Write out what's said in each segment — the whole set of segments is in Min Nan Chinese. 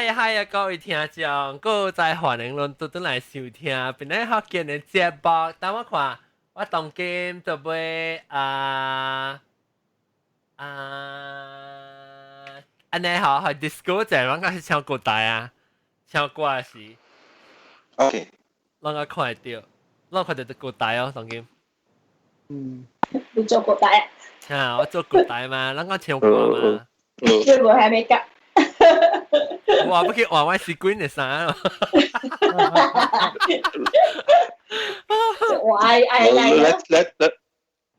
嗨嗨啊！各位聽眾，閣再歡迎恁倒轉來收聽本來福建的節目。等我看，我當今就欲啊啊，按呢好，係 disco 者，我講是唱歌台啊，唱歌時。 OK。攏個看會著，攏看著歌台哦，當今。你做歌台啊？啊，我做歌台嘛，咱講唱歌嘛。你無還沒夾？我欲去換我 sequin 的衫。我愛愛來來來來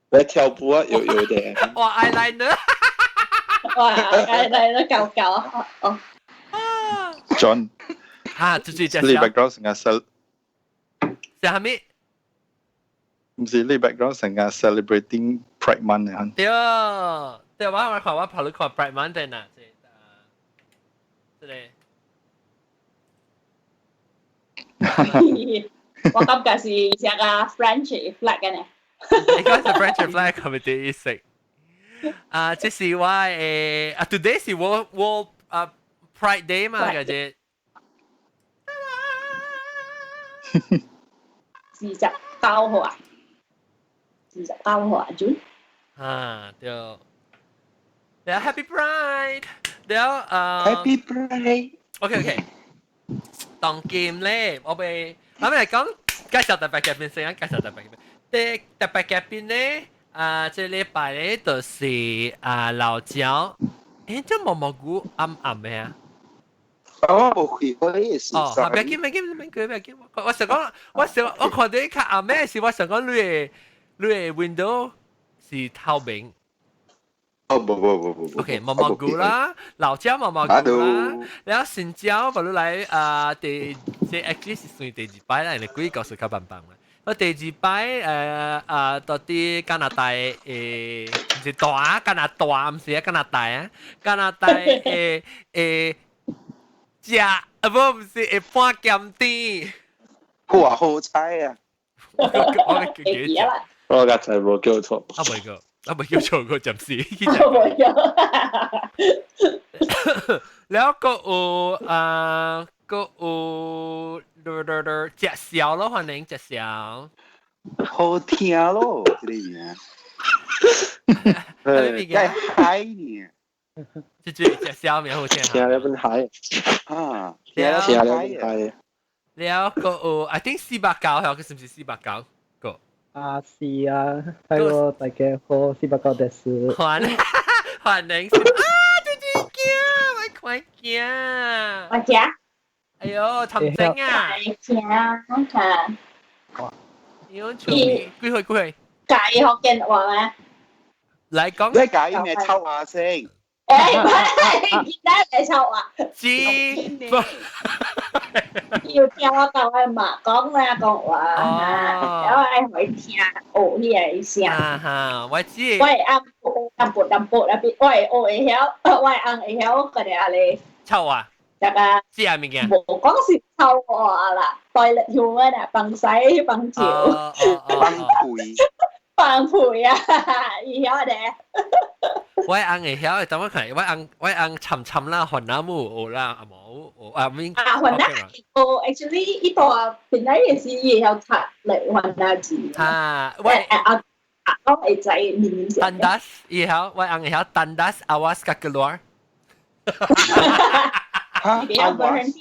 來跳舞啊！有有點。哇，eyeliner。哇，eyeliner 夠夠哦。 John。哈，最最你 background 成日 cel。啥物？毋是你 background 成日 celebrating Pride Month 啊？對，對，我我看我跑去看 Pride Month 呢，這這個。我感覺是像個 French flag 嘅呢。應該是 French flag 係咪第一色？啊，這是我的啊，today 是我啊 Pride Day 嘛，個這。 49號啊，49號啊，June。啊，對。對，Happy Pride！對啊。 Happy Pride。 OK OK。當今咧，我欲我欲來講介紹特別嘉賓先，介紹特別嘉賓。第特別嘉賓咧，啊，這禮拜咧就是啊老焦，欸，這毛毛菇暗暗的啊？我無開過嘅是。哦，別緊，別緊，別緊，別緊。我想講，我想我看到較暗的時，我想講你的 window 是透明。哦，無無無無無。 OK，毛毛菇啦，老椒毛毛菇啦，然後新椒，把你來啊，第這 actually 是算第二擺啦，因為幾個是較慢慢啦。我第二擺啊，到佇加拿大毋是大加拿大，毋是啊加拿大啊，加拿大的食啊，無毋是會半鹹甜。哇，好彩啊！我我記得。我剛才無叫錯。啊，未個。啊，未叫錯過暫時。未叫。แล้วก็有啊，個有食宵咯，歡迎食宵。好聽咯，這個名。誒，海呢？這這食宵名好聽。聽了變海。啊，聽了變海。了個有，I think 489，係是毋是489個？啊，是啊，Hello，大家好，489です。歡歡迎啊，這隻鏡，我看鏡。我食。哎呦，頭精啊！食啊，嚇！有出幾歲幾歲？教福建話咩？來講。你教咩臭話先？誒，唔係，其他嚟臭話。知。要聽我講我媽講啦講話，然後愛會聽學彼個聲。啊哈，我知。我會按淡薄淡薄那邊，我會學會曉，我會按會曉個咧咧。臭話。這個。知啊物件。無講是臭話啦，toilet humor 啊，放屎放尿。放屁。放屁啊！伊曉咧。我翁會曉，等我看，我翁我翁沉沉啦，雲南語學啦，啊無學啊免。啊，雲南哦，actually 伊大本來也是伊會曉讀嚟雲南字。啊，我啊啊，我會知明明。 Tandas 伊曉，我翁會曉 tandas awas ka keluar。哈，awas。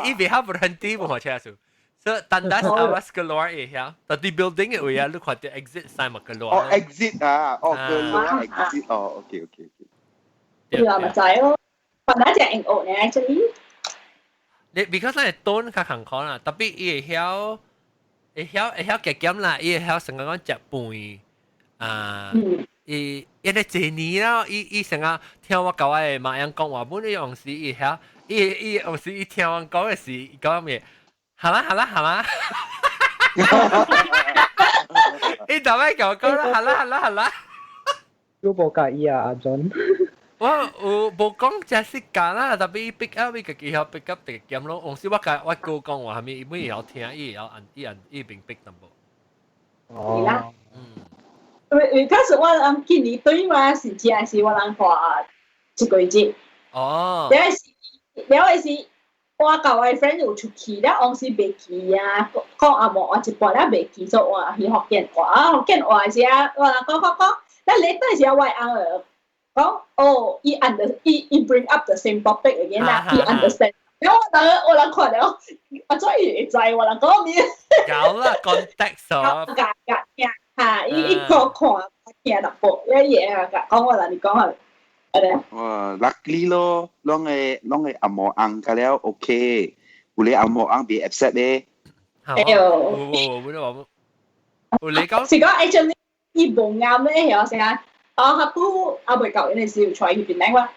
伊袂曉 berhenti 無好車數。所以 tandas awas keluar 會曉，到佇 building 的位啊，你看到 exit sign 嘛 keluar。哦，exit 啊，哦，keluar exit，哦，OK OK OK。對啊，咪知咯。本來就用學呢，actually。你 because 咱會蹲較艱苦啦，特別伊會曉，會曉會曉加減啦，伊會曉成個講食飯啊，伊伊咧一年啦，伊伊成日聽我佮我的媽樣講話，本伊有時伊曉，伊伊有時伊聽我講的時，伊講咩？好啦好啦好啦，伊逐擺共我講啦，好啦好啦好啦。你無佮意啊，阿 John？我有無講真是教啦，特別伊 pick up 伊家己曉 pick up 直減咯。有時我共我哥講話，啥物伊每會曉聽，伊會曉按伊按伊明白淡薄。哦。啦。因為開始我人今年對嘛是真是我人花一個月。哦。但是了的是我佮我 friend 有出去，了往時袂記啊，講紅毛話一半了袂記，所以我去福建話，啊福建話時啊，我講講講，了 later 時我翁講，哦，伊 under 伊伊 bring up the same topic again 啦，伊 understand。然後我人看了，啊，所以會知我人講咩？有啦，context 哦。夾夾聽嚇，伊伊個看聽淡薄，一嘢啊，講我人你講下。哇，luckily 咯，攏會紅毛翁個了 OK，有咧紅毛翁別 upset 咧。哎呦，冇冇冇，你講是講 actually 伊無啱咧，係成啊，啊，他都啊未夠，因為是有揣去邊頂我，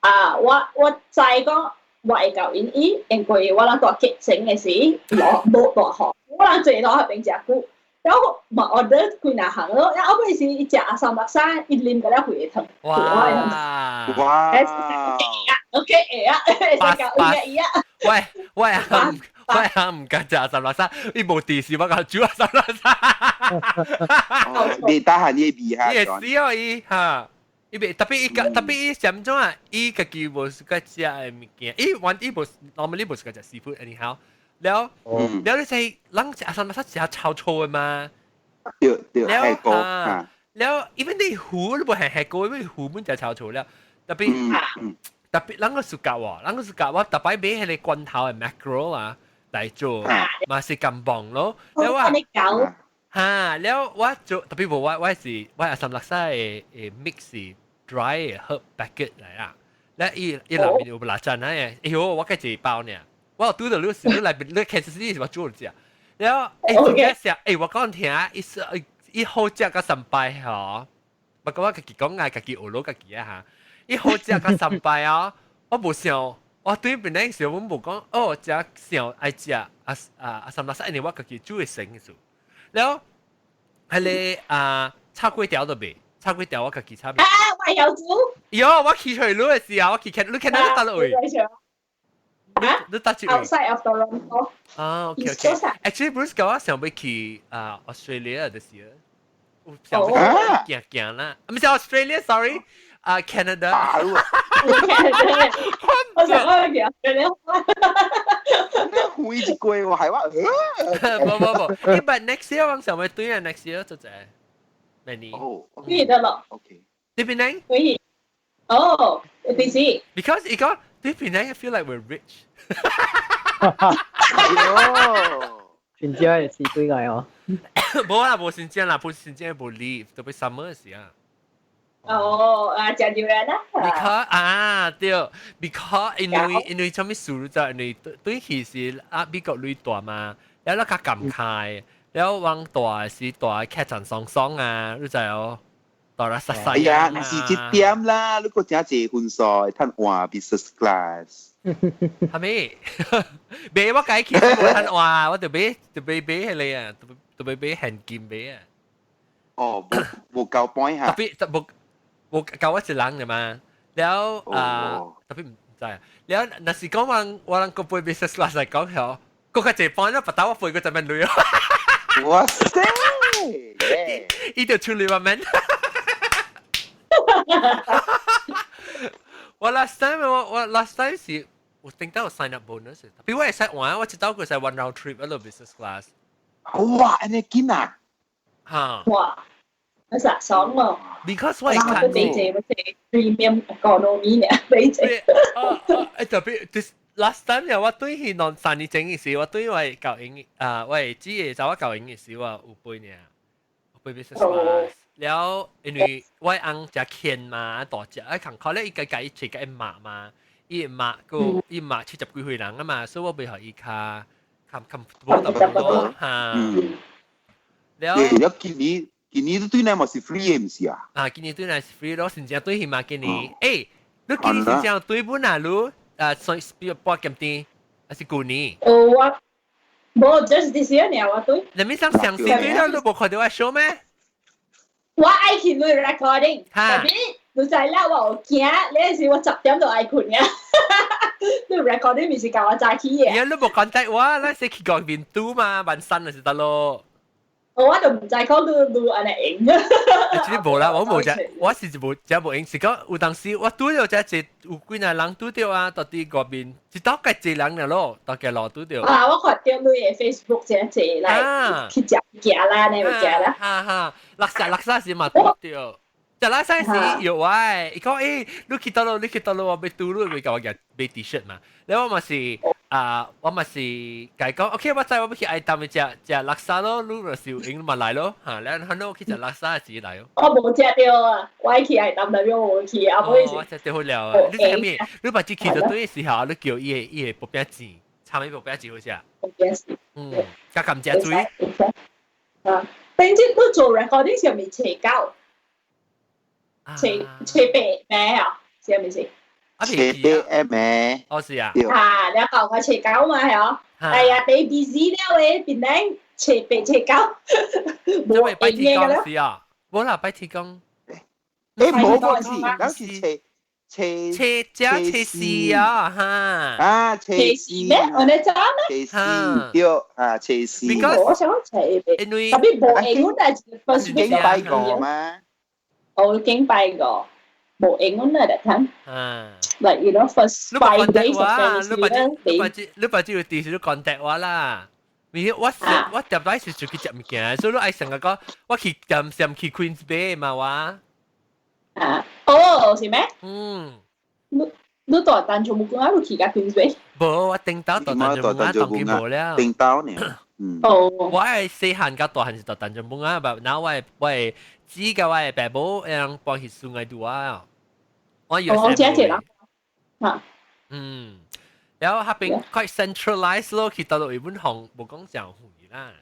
啊，我知講我會夠𪜶伊，因為我人蹛結成的時落無落雨，我人坐落彼邊食久，然後嘛 order 幾若項咯，然後後尾是伊食阿三目沙，伊啉個了血糖。哇！哇！OK 會啊，會使夠伊啊！喂喂啊！喂啊！唔敢食阿三六沙，伊無電視，我共煮阿三六沙。你得閒你味下。伊會死哦伊哈！伊袂特別伊特別伊啥物種啊？伊家己無喜歡食的物件，伊玩伊無 normally 無喜歡食 seafood anyhow。了了你知人食阿三六沙食臭臭的嘛？對對，了啊，了 even 你魚都無係係過，因為魚本就臭臭了。特別特別咱個暑假喎，咱個暑假我特別買彼個罐頭的 mackerel 啊來做，嘛是咁棒咯。了我哈，了我做特別無我我是我阿三六沙的的 mix dry herb packet 來啦。了伊伊內面有辣醬啊，哎喲，我計一包呢。我有拄著你是你來你 Kansas City 是我煮食。了欸，真正食，欸，我講聽，伊是伊好食甲三擺吼。不過我家己講愛家己學落家己啊哈。伊好食甲三擺啊，我無想，我對本來時我無講，哦，食想愛食啊啊啊三六三，因為我家己煮會成嘅數。了，彼個啊炒粿條都袂，炒粿條我家己炒。啊，我有煮。喲，我去揣你的時候，我去看你看到佗落位？啊？你佗一位？Outside of Toronto。啊，OK OK。Actually, Bruce 講我想欲去啊 Australia 的時候，想欲行行啦，毋是 Australia，sorry，啊 Canada。我想我去 Australia。回一句我係話，無無無，欸，but next year 我想欲對啊，next year 就係明年。哦，記得咯。 OK。你邊呢？對。哦，第時。 Because 伊講對邊呢，feel like we're rich。真正是對個哦。無啦，無新鮮啦，不新鮮無 leave，特別 summer 時啊。哦，啊，食榴蓮啦。 Because 啊，對，because 因為啥物事就因為對對去是啊美國鐳大嘛，了咱較感慨，了往大是大劇場爽爽啊，你知哦？大啦實細。哎呀，毋是這點啦，你閣誠濟分數會通換 business class。係咪？買我計去無通換，我就買就買買彼個啊，就買買現金買啊。哦，無無夠 point 哈。特別特無無夠我一人嘅嘛，了啊特別毋知啊。了若是講我我人個飛 business class 嚟講嗬，閣較濟 point 咯，不打我飛過十蚊鐳哦。哇塞！伊就出嚟話免。我 last time 我我 last time 是我頂到有 sign up bonus，比我會使換，我一到過使 one round trip 一路 business class。哇，按呢緊啊！嚇！哇，那實爽喎！Because 我會看過。俾這 premium economy 呢，俾這。誒特別，this last time 又我對去兩三年前嘅時，我對我教英啊，我係只係就我教英嘅時，我有飛呢，有飛 business class。了，因為我翁食牽嘛，大隻，啊，同可能伊家家伊揣個媽嘛，伊媽個伊媽70幾歲人啊嘛，所以我袂予伊較較 comfortable 淡薄咯嚇。了，了今年今年對咱嘛是 free 的，毋是啊？啊，今年對咱是 free 咯，真正對去嘛今年。欸，你今年真正對本啊？你啊，所以比如報檢點，還是舊年？哦，我無 just this year 爾，我對。你咪想詳細對了，你無看到我 show 咩？我愛去錄 recording，特別你知啦，我有驚，你時我10點就愛睏嘅。你 recording 毋是教我早起嘅。呀，你無講得我，咱是去嗰邊拄嘛，萬山就是得咯。我就毋知講你你按呢閒。其實無啦，我無食，我是無食無閒，是講有當時我拄著遮濟有幾若人拄著啊，到佇外面一道較濟人了咯，大家路拄著。啊，我看著你的 Facebook 遮濟來去食物件啦，呢物件啦。哈哈，垃圾垃圾時嘛拄著。食垃圾時有我，伊講欸，你去佗落，你去佗落，我欲拄你，欲共我夾買 T-shirt 嘛。了我嘛是啊，我嘛是共伊講，OK，我知我欲去愛淡食食叻沙咯，你若是有閒嘛來咯，嚇，了反正我去食叻沙時來咯。我無食著啊，我愛去愛淡代表無去啊，不好意思。我食著好了，你知啥物？你捌去去到對的時候，你叫伊个伊个薄餅錢，參伊薄餅錢好食。薄餅錢。嗯，加甘蔗水。啊，頂次你做 recording 是咪初九？初初八咩啊？是咪是？初八咩？哦是啊。啊，你講個初九嘛係哦。哎呀，你 busy 了誒，變成初八初九。冇拜天公是啊，無啦，拜天公。誒，無嗰時，嗰時初初初加初四啊，哈。啊，初四咩？我你知咩？初四對啊，初四。我想初八，因為特別無閒，我係 first 經拜過嘛。我經拜過，無閒我那得聽。啊。 Like first 5 days of Chinese New Year，你把這你把這有地址 contact 我啦。咪我我掂來是出去食物件，所以你愛成日講我去掂上去 Queens Bay 嘛我。啊，哦，是咩？嗯。你你蹛單從木啊，你去甲 Queens Bay？無，我頂頭蹛單從木啊，當去無了。頂頭呢？嗯。哦。我係細漢甲大漢是蹛單從木啊，但係我係我係姊佮我的爸母人搬去孫愛拄啊。我有哦，這一人。啊。嗯，然後彼邊 quite centralized 咯，去到到日本行無講誠遠啦。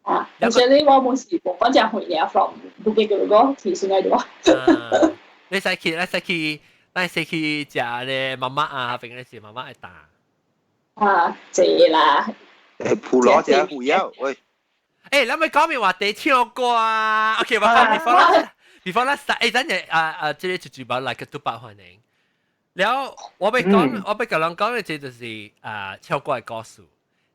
啊，而且你我冇是無講誠遠嘅，from Bukit Gelugor 去 Sungai Dua。你使去，你使去，你使去食咧媽媽啊，邊個是媽媽會打。啊，濟啦。誒，普羅食有有喂。誒，咱欲講咩話題唱歌啊？OK，我講 before 啦，before 啦，誒，等陣啊啊，這個就主辦來個拄百歡迎。了，我欲講，我欲共人講的這就是啊，唱歌的故事。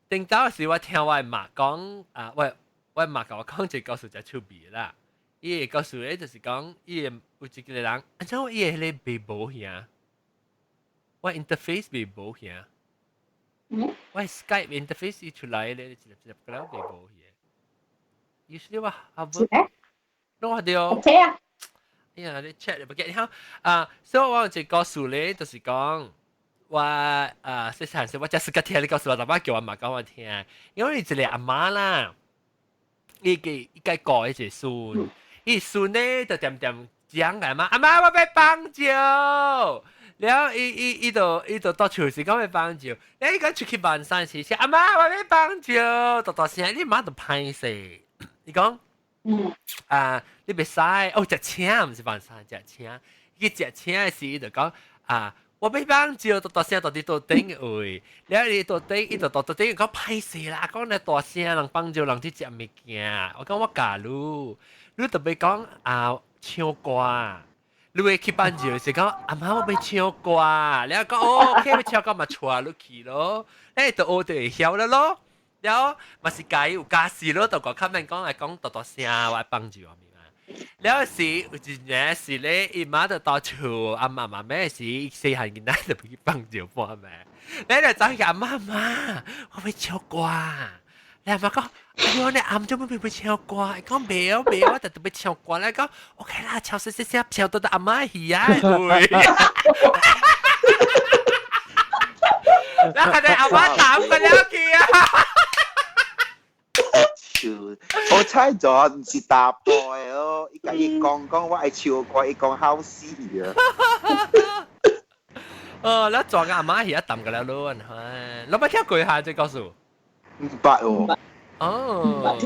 頂早時我聽我媽講啊，我我媽共我講這個故事誠趣味啦。伊个故事咧就是講，伊個有一個人，按怎伊个彼个袂無遐，我 interface 袂無遐。我 Skype interface 伊出來咧，一粒一粒個了袂無遐。Usually 我啊無，攏對。 OK 啊。哎呀，你 chat 不記得啊？所以我有一個故事咧，就是講我啊，細漢時我才是個聽你故事，我爸叫我媽講我聽，因為一個阿媽啦，伊個伊該顧一個孫，伊孫咧就恬恬講阿媽，阿媽我欲放尿，了伊伊伊就伊就蹛厝時講欲放尿，了伊講出去辦喪時，阿媽我欲放尿，大大聲，你媽就歹勢，伊講。啊，你袂使哦，食青毋是放生，食青。伊食青的時，伊就講啊，我欲放尿，大大聲，蹛佇桌頂位，了伊桌頂，伊就蹛桌頂講歹勢啦，講你大聲人放尿人去食物件，我講我教你，你特別講啊唱歌，你會去放尿時講阿媽我欲唱歌，你講哦，OK 欲唱歌嘛帶你去咯，欸就學就會曉了咯。了嘛是家有家事咯，就個較免講來講大大聲，我愛放尿明嘛。了時有一日是咧，伊媽就蹛厝，阿媽媽咩時細漢囡仔就去放尿半暝。你就走去阿媽媽，我欲唱歌。你阿媽講，哎喲，你暗做咩欲唱歌？伊講袂哦袂，我特別欲唱歌。你講 OK 啦，唱細細聲，唱到阿媽耳啊。แล้ว佢哋阿媽膽個了去啊！笑，我猜咗毋是答過咯，伊共伊講講我愛唱歌，伊講好死啊！哦，你撞阿媽係一揼個了咯，係，你捌聽過下這故事？毋捌哦。哦。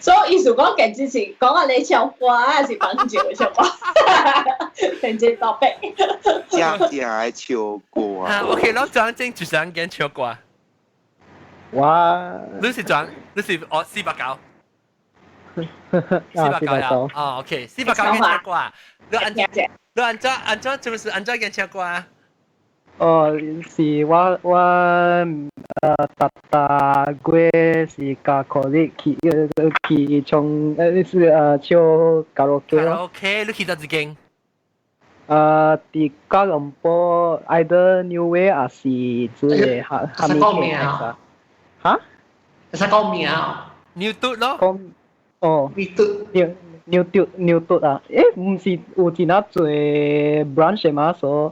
所以意思講，其實是講下你唱歌還是放尿唱歌？成隻 topic。正正愛唱歌啊！OK，我轉正就想講唱歌。我你是轉，你是哦四百九，四百九呀？哦，OK，四百九嘅唱歌，你按你按怎按怎，就是按怎嘅唱歌啊？哦，是我逐逐月是佮 colleague 去唱是唱卡拉 OK 卡拉咯。 OK，你去佗一間？佇吉隆坡 either New Way 還是這個哈哈會使講名啊？哈？會使講名啊？ New 嘟咯。講哦。 New 嘟。 New 嘟 New 嘟啊？毋是有真啊濟 branch 嘛？所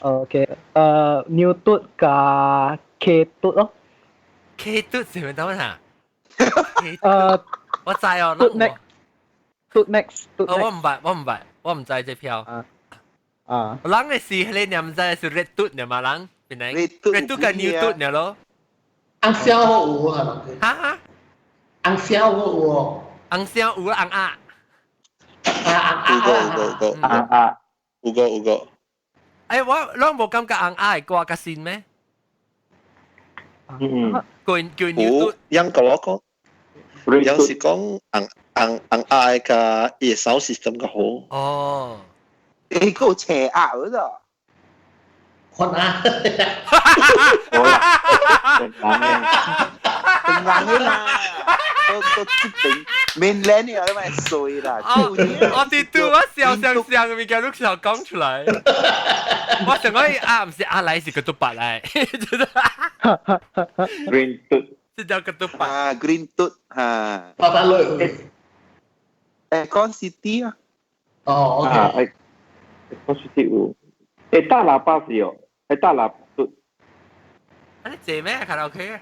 OK，New 嘟佮 K 嘟咯。 K 嘟是咪等下？我知哦。嘟 Max，嘟 Max，嘟哦，我毋捌，我毋捌，我毋知這票。啊啊！人嘅是你念知是 Red 嘟呢嘛？人邊個？Red 嘟佮 New 嘟呢咯？紅痟有係咪？哈？紅痟有。紅痟有紅鴨。啊，紅鴨。有個有個有個紅鴨，有個有個。我攏無感覺紅鴨的歌較新咩？嗯。叫叫 New 嘟。樣個我講，樣是講紅紅紅鴨的佮伊的 sound system 較好。哦。個斜鴨嗰度。困啊！好啦，定人嘅啦，都都這邊 mainland 嘅你咪衰啦。我哋對我笑想想嘅物件，你就講出來。我想講啊，毋是阿來是個嘟白來。 Green 嘟，這叫個嘟白。啊，Green 嘟嚇。八八六。講 City 啊。哦，OK。講 City 有，大喇叭是有，大喇叭嘟。啊，你坐咩卡拉 OK？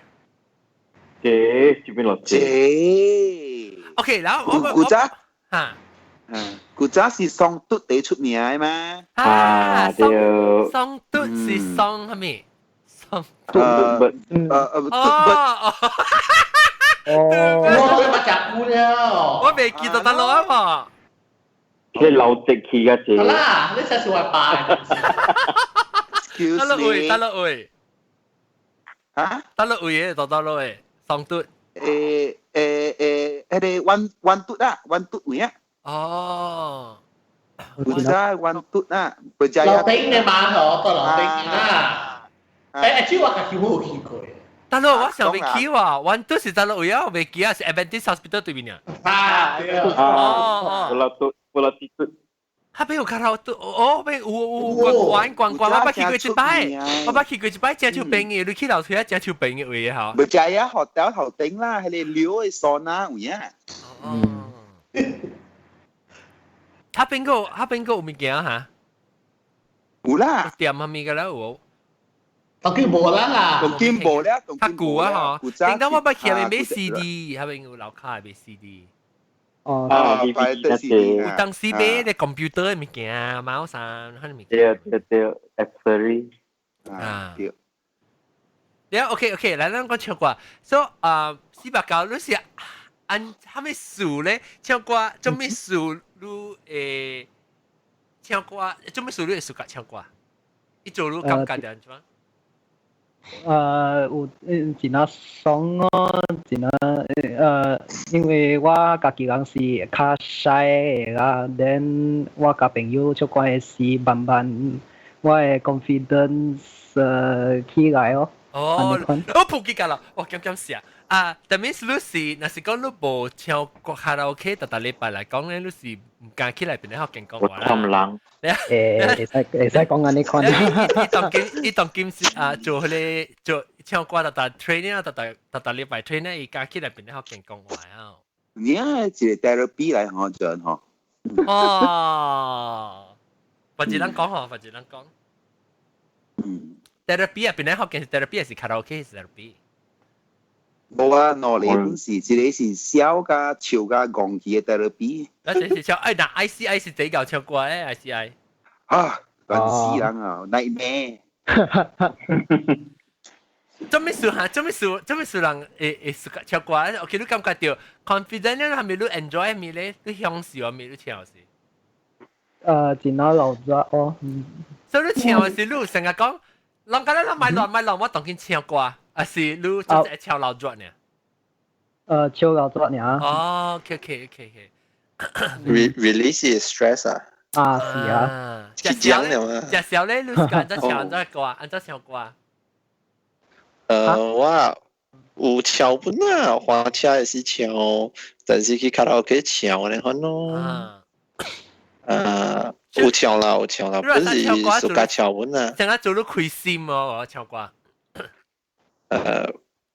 坐這邊落坐。 OK，然後我古早嚇，嗯，古早是雙嘟第出名的嘛。啊，對。雙嘟是雙係咪？雙嘟嘟嘟哦哦，我捌食過了。我未記得得落啊嘛。你老直去個字。好啦，你才是我爸。得落位，得落位。嚇？得落位嘅，得得落位，雙嘟。彼个彎彎嘟啊，彎嘟位啊。哦。古早彎嘟啊，不知樓頂嘅嘛，嗬，到樓頂啊。這我家己冇去過。大佬，我想未去喎，彎嘟是大佬位啊，我未記啊，是 Adventist Hospital 對面啊。啊，對。哦哦。我嘟，我嘟。彼邊有卡拉 OK，哦，邊有有關關關，我捌去過一擺，我捌去過一擺，食手邊嘅，你去樓梯啊，食手邊嘅位吼。不知啊，學到頭頂啦，彼个寮的桑拿位啊。哦。彼邊個彼邊個有物件哈？有啦。店係咪個啦有？當今無啦啦。當今無了，較舊啊嗬。頂當我捌去係買 CD，彼邊有樓跤買 CD。哦，啊，DVD 有當時買啲 computer 嘅物件，mouse 啥，彼物件。對對對，accessory。啊。對。了，OK OK，來咱講唱歌。所以啊，489，你是按啥物事咧？唱歌做咩事？你會唱歌做咩事？你會 suka 唱歌？伊做你感覺按怎？有真啊爽哦，真啊因為我家己人是較 shy 的啦，then 我佮朋友唱歌的時，慢慢我的 confidence 起來哦。哦，我普及㗎啦，我感感謝啊！但係你是，若是講你無唱歌卡拉 OK，逐逐禮拜來講咧，你是毋敢起來變咧學健講話啦。我人。會使講按呢款。伊當今是啊，做彼个做唱歌逐逐 training 啊，逐逐逐逐禮拜 training，伊敢起來變咧學健講話啊。你啊，一個 therapy 來吼，就吼。哦，別一人講吼，別一人講。Therapy 啊，變咧學健是 therapy 還是卡拉 OK 是 therapy？無啊，兩個本是一個是笑佮笑佮戇氣的 therapy。啊，這是唱哎，那 ICI 是這個唱歌誒，ICI。啊，煩死人啊，nightmare。做咩事哈？做咩事？做咩事人會 suka 唱歌？OK，你感覺到 confident 咧，係咪你 enjoy 咪咧？你享受咪你唱是？真啊老熱哦。所以你唱的時，你有成日講，人家咧買亂買亂，我當緊唱歌，還是你就是唱老熱呢？唱老熱呢。哦，OK。 Release is stress 啊。啊，是啊。是講了啊。食小咧，你是按怎唱按怎歌？按怎唱歌？我有唱本啊，花車也是唱，但是去卡拉 OK 唱咧款咯。啊，有唱啦，有唱啦，本是暑假唱本啊。陣間做到開心哦，我唱歌。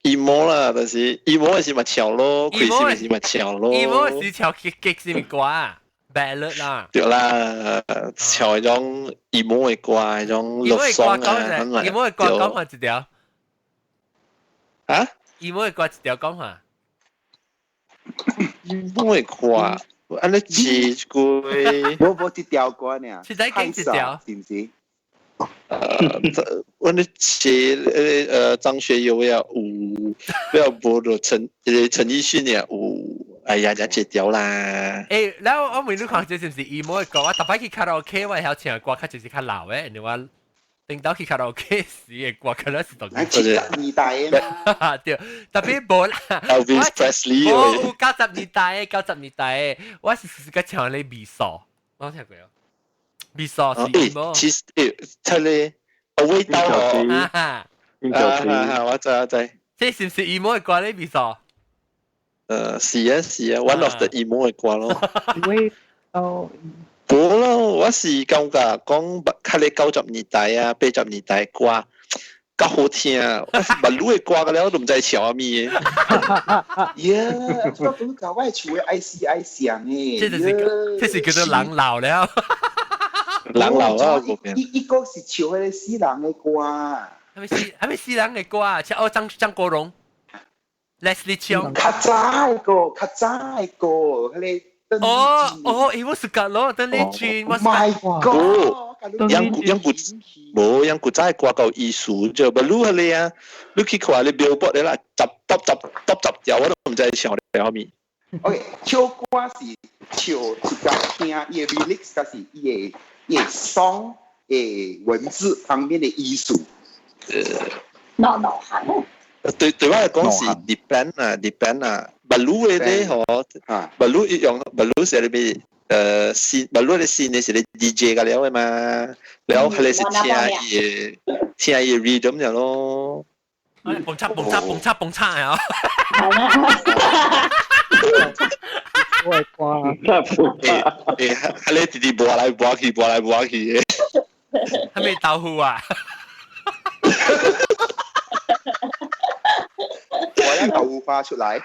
Emo 啦，但是 emo 是嘛唱咯，開心是嘛唱咯。 emo 是唱激激是咪歌啊？ballad 啦。對啦，唱嗰種 emo 的歌，嗰種 love song 啊。 emo 的歌講下一條。啊？ emo 的歌一條講下。 emo 的歌，按呢一句。無無一條歌呢？實在講一條，是毋是？我咧寫張學友也有，了無就陳奕迅也有，哎呀，就這條啦。欸，然後我問你看這是毋是 emo 的歌？我逐擺去卡拉 OK，我會曉唱的歌，較就是較老的，因為我頂到去卡拉 OK 時的歌，可能是當70年代的嘛。對，特別無啦。 Elvis Presley。我有90年代的，九十年代的，我是試試唱咧味素，我聽過哦。味素是 emo。其實出咧，味道哦。啊，我知我知。這是毋是 emo 的歌咧？味素。是啊是啊，one of the emo 的歌咯。味道。無咯，我是感覺講較咧90年代啊、80年代歌較好聽，我捌的歌個了都毋知唱啥物的。耶！我都搞我厝的愛死愛上的。這是叫做人老了。人老啊！伊個是唱彼個死人的歌。係咪死人的歌啊？唱哦張國榮、Leslie Cheung。較早的歌，較早的歌，彼個。哦哦，欸，我是講咯，鄧麗君，我 My God！養古無養古早的歌夠意思，就無你彼個啊，你去看咧 Billboard 咧啦，十top 十 top 10條我都毋知唱咧啥物。 OK，唱歌是唱一個聽伊的 lyrics，就是伊的 song 的文字旁邊的意思。腦腦行。對對我來講是 depend 啊，depend 啊。捌魯的咧吼，捌魯一樣，捌魯是咧咩？新捌魯的新的是咧 DJ 個了的嘛，然後佢咧是聽伊的 rhythm 了咯。蹦擦蹦擦蹦擦蹦擦啊！我會歌。欸，佢咧直直播來播去，播來播去的。係咪豆腐啊？我一豆腐花出來。呀，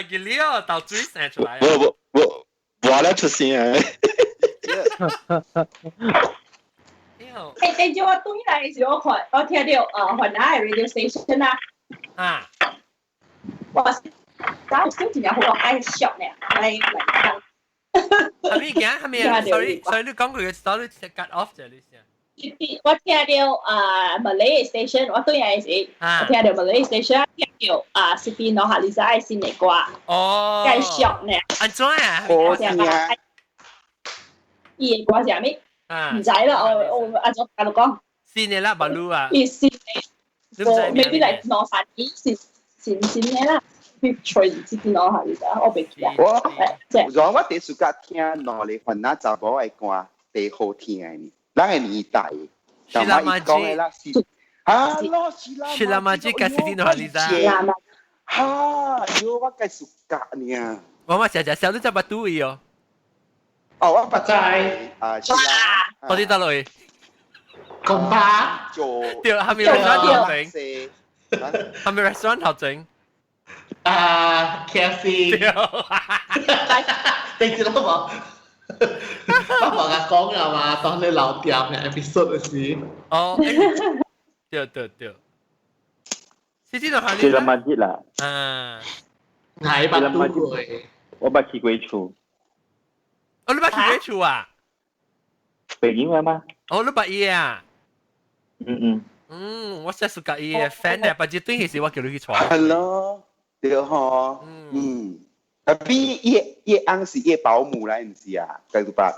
佢了豆水生出來。無無無，無咧出聲啊！欸，等陣我轉來時，我看我聽到啊，雲南的 radio station 啊。啊。我我先真正好愛笑呢，來來講。係咪驚？係咪？Sorry sorry，你講過嘅，sorry，cut off 咗你先。我聽到啊，Malay station，我對來時，我聽到 Malay station，聽到啊，Siti Nurhaliza 新的歌。哦。介紹呢。按怎啊？好聽。伊的歌是啥物？毋知啦，我按怎甲你講？新的啦，捌魯啊。伊新的，我 maybe 來兩三年是新新的啦。去吹 Siti Nurhaliza，我袂記啊。我，我第暑假聽兩个雲南查某的歌，最好聽的呢。咱的年代，是啦嘛講的啦是，啊，咯是啦，是啦嘛，這個是啲哪裡咋？哈，喲，我計暑假呢。我嘛食食小你只捌拄伊哦。哦，我捌在啊，是啦。到底倒落去？公巴做。對，係咪 restaurant 頭前？係咪 restaurant 頭前？啊，KFC。對。你知道無？我同阿講啊嘛，當你老店嘅 episode 時。哦，對對對。是這種係是啦嘛啲啦。啊。係捌拄過。我捌去過厝。哦，你捌去過厝啊？北京話嗎？哦，你捌伊啊？嗯嗯。嗯，我真係屬伊嘅 fan 咧，捌一對時我叫你去坐。係咯，對吼。嗯。啊，比伊翁是伊保姆來，毋是啊？繼續吧。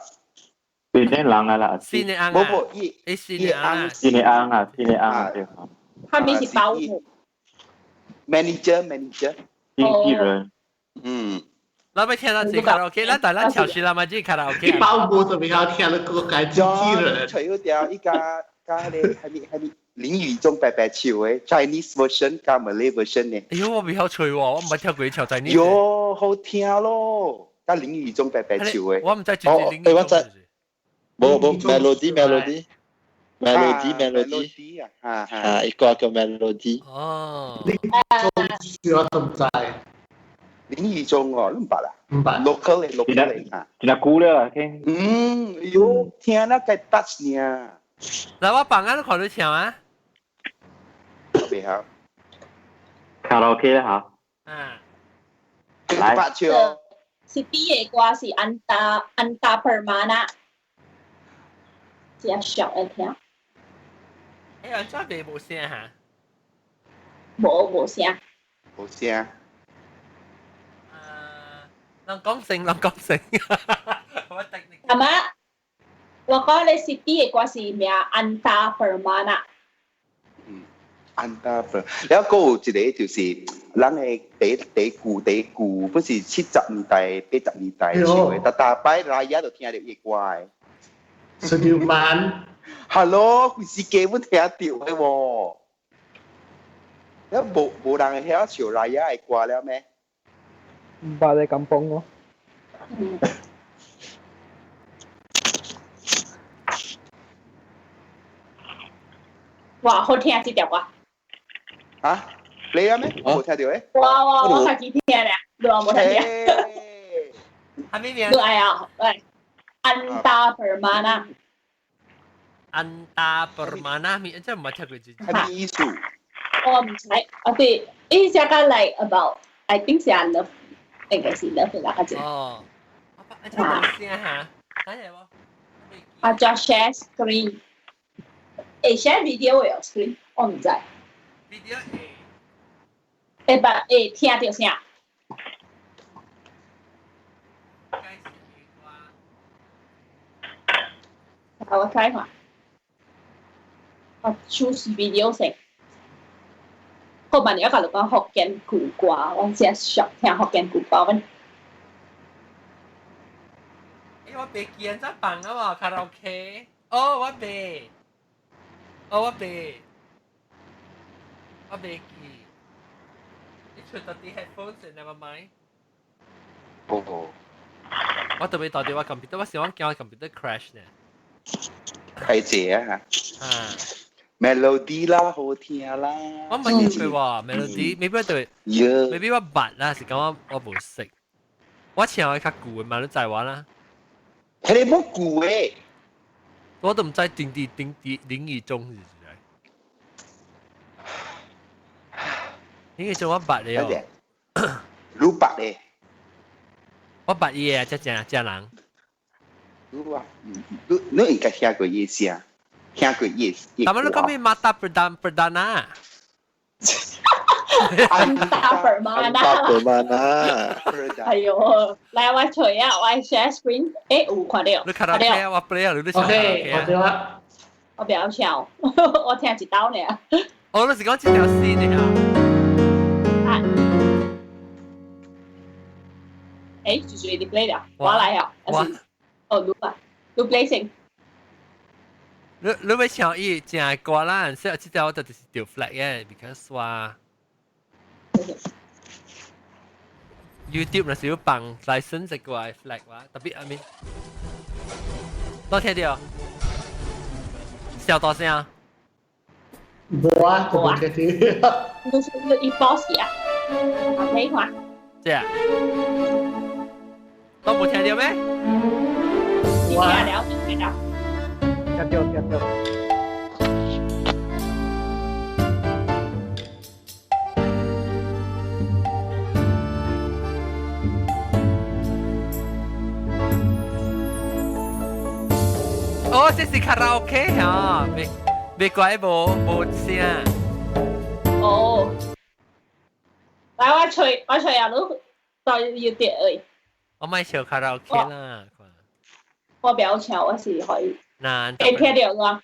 新的人啊啦，新的翁啊。無無，伊新的翁，新的翁啊，新的翁對。他們是保姆。 Manager，manager。經紀人。嗯。咱欲聽咱這卡拉 OK，咱大咱潮濕啦嘛，這卡拉 OK。包冇就比較聽得個解機器人。除咗掉依家加咧係咪係咪林語中白白唱的 Chinese version 加 Malay version 呢？哎喲，我袂曉吹喎，我毋捌聽過唱 Chinese。喲，好聽咯，加林語中白白唱的。我毋知就是林語中。無無 melody melody melody melody 啊，啊，一個叫 melody。哦。林語中我都毋知。林語中哦，你毋捌啊？毋捌。 local 的 local 的啊。真久了啦，聽。嗯，喲，聽那個 touch 呢。來，我放啊，你看你唱啊。袂曉。卡拉 OK 啦嚇。啊。來。唱。是第一個歌是安達安達 Permana，這小的聽。哎呀，這袂無聲哈？無無聲。無聲。啊，人講聲，人講聲。我頂你。阿媽，我講你是第一個歌是名安達 Permana。嗯，安達 Per，了閣有一個就是人的第第舊第舊，不是70年代、80年代唱的，逐逐擺來也就聽著伊歌的。十六萬。 Hello，規時間阮聽著的喎。了無無人會曉唱來也的歌了咩？捌咧甘榜哦。哇，好聽這條歌。啊？你啊咩？無聽著的？哇哇，我家己聽咧，你話無聽著？係咩名？你愛啊？喂，安達 Permana。安達 Permana 咪，真毋捌聽過這。係咩意思？我毋知，啊對，伊這個 like about I think 是 love，應該是 love 啦，個哦，啊，這無聲哈，等下無。啊，就 share screen，會 share video 的 screen，我毋知。 video 會。會捌會聽著聲。我睇下，我 choose video 先。後半年我甲你講福建舊歌，我真熟聽福建舊歌。我，欸，我袂記按怎放啊無卡拉 OK。哦，我袂，哦，我袂，我袂記。你出到啲 headphones 先，never mind。哦。我特別打電話 computer，我想我驚 computer crash 呢。係這啊。啊。 melody 啦，好聽啦。我唔係佢話 melody，maybe 對，maybe 我捌啦，是講我我無識。我唱的較舊的嘛，你知我啦。係你冇舊的。我都毋知頂佇頂佇林語中是啥。林語中我捌的哦。你捌的。我捌伊的，這正正人。你話，你你應該聽過伊聲。聽過伊的。他們都講咩馬達 Perdana Perdana。安達 Permana。 Permana。哎喲，來我吹啊，我 share screen，欸有看到。你卡拉 OK 我 play 啊，你都唱卡拉 OK 我對啦。我不要唱，我聽一道呢。哦，你是講這條線的啊？欸，就是你 play 了，我來啊。我。哦，你啊，你 play 先。你你欲唱伊正歌啦，所以這條我就是掉 flag 嘅，because 話 YouTube 若是有放 license 的歌 flag 話，特別阿咪，都聽著，小大聲。無啊，無啊，聽著。你是你 pause 啊？我睇看。這啊？都無聽著咩？你聽了，聽了。聽著聽著。哦，這是卡拉 OK 嚇，袂袂怪無無聲。哦，來我吹我吹啊，你再要跌而。我莫唱卡拉 OK 啦。我不要唱，我是可以。難。會聽著嗎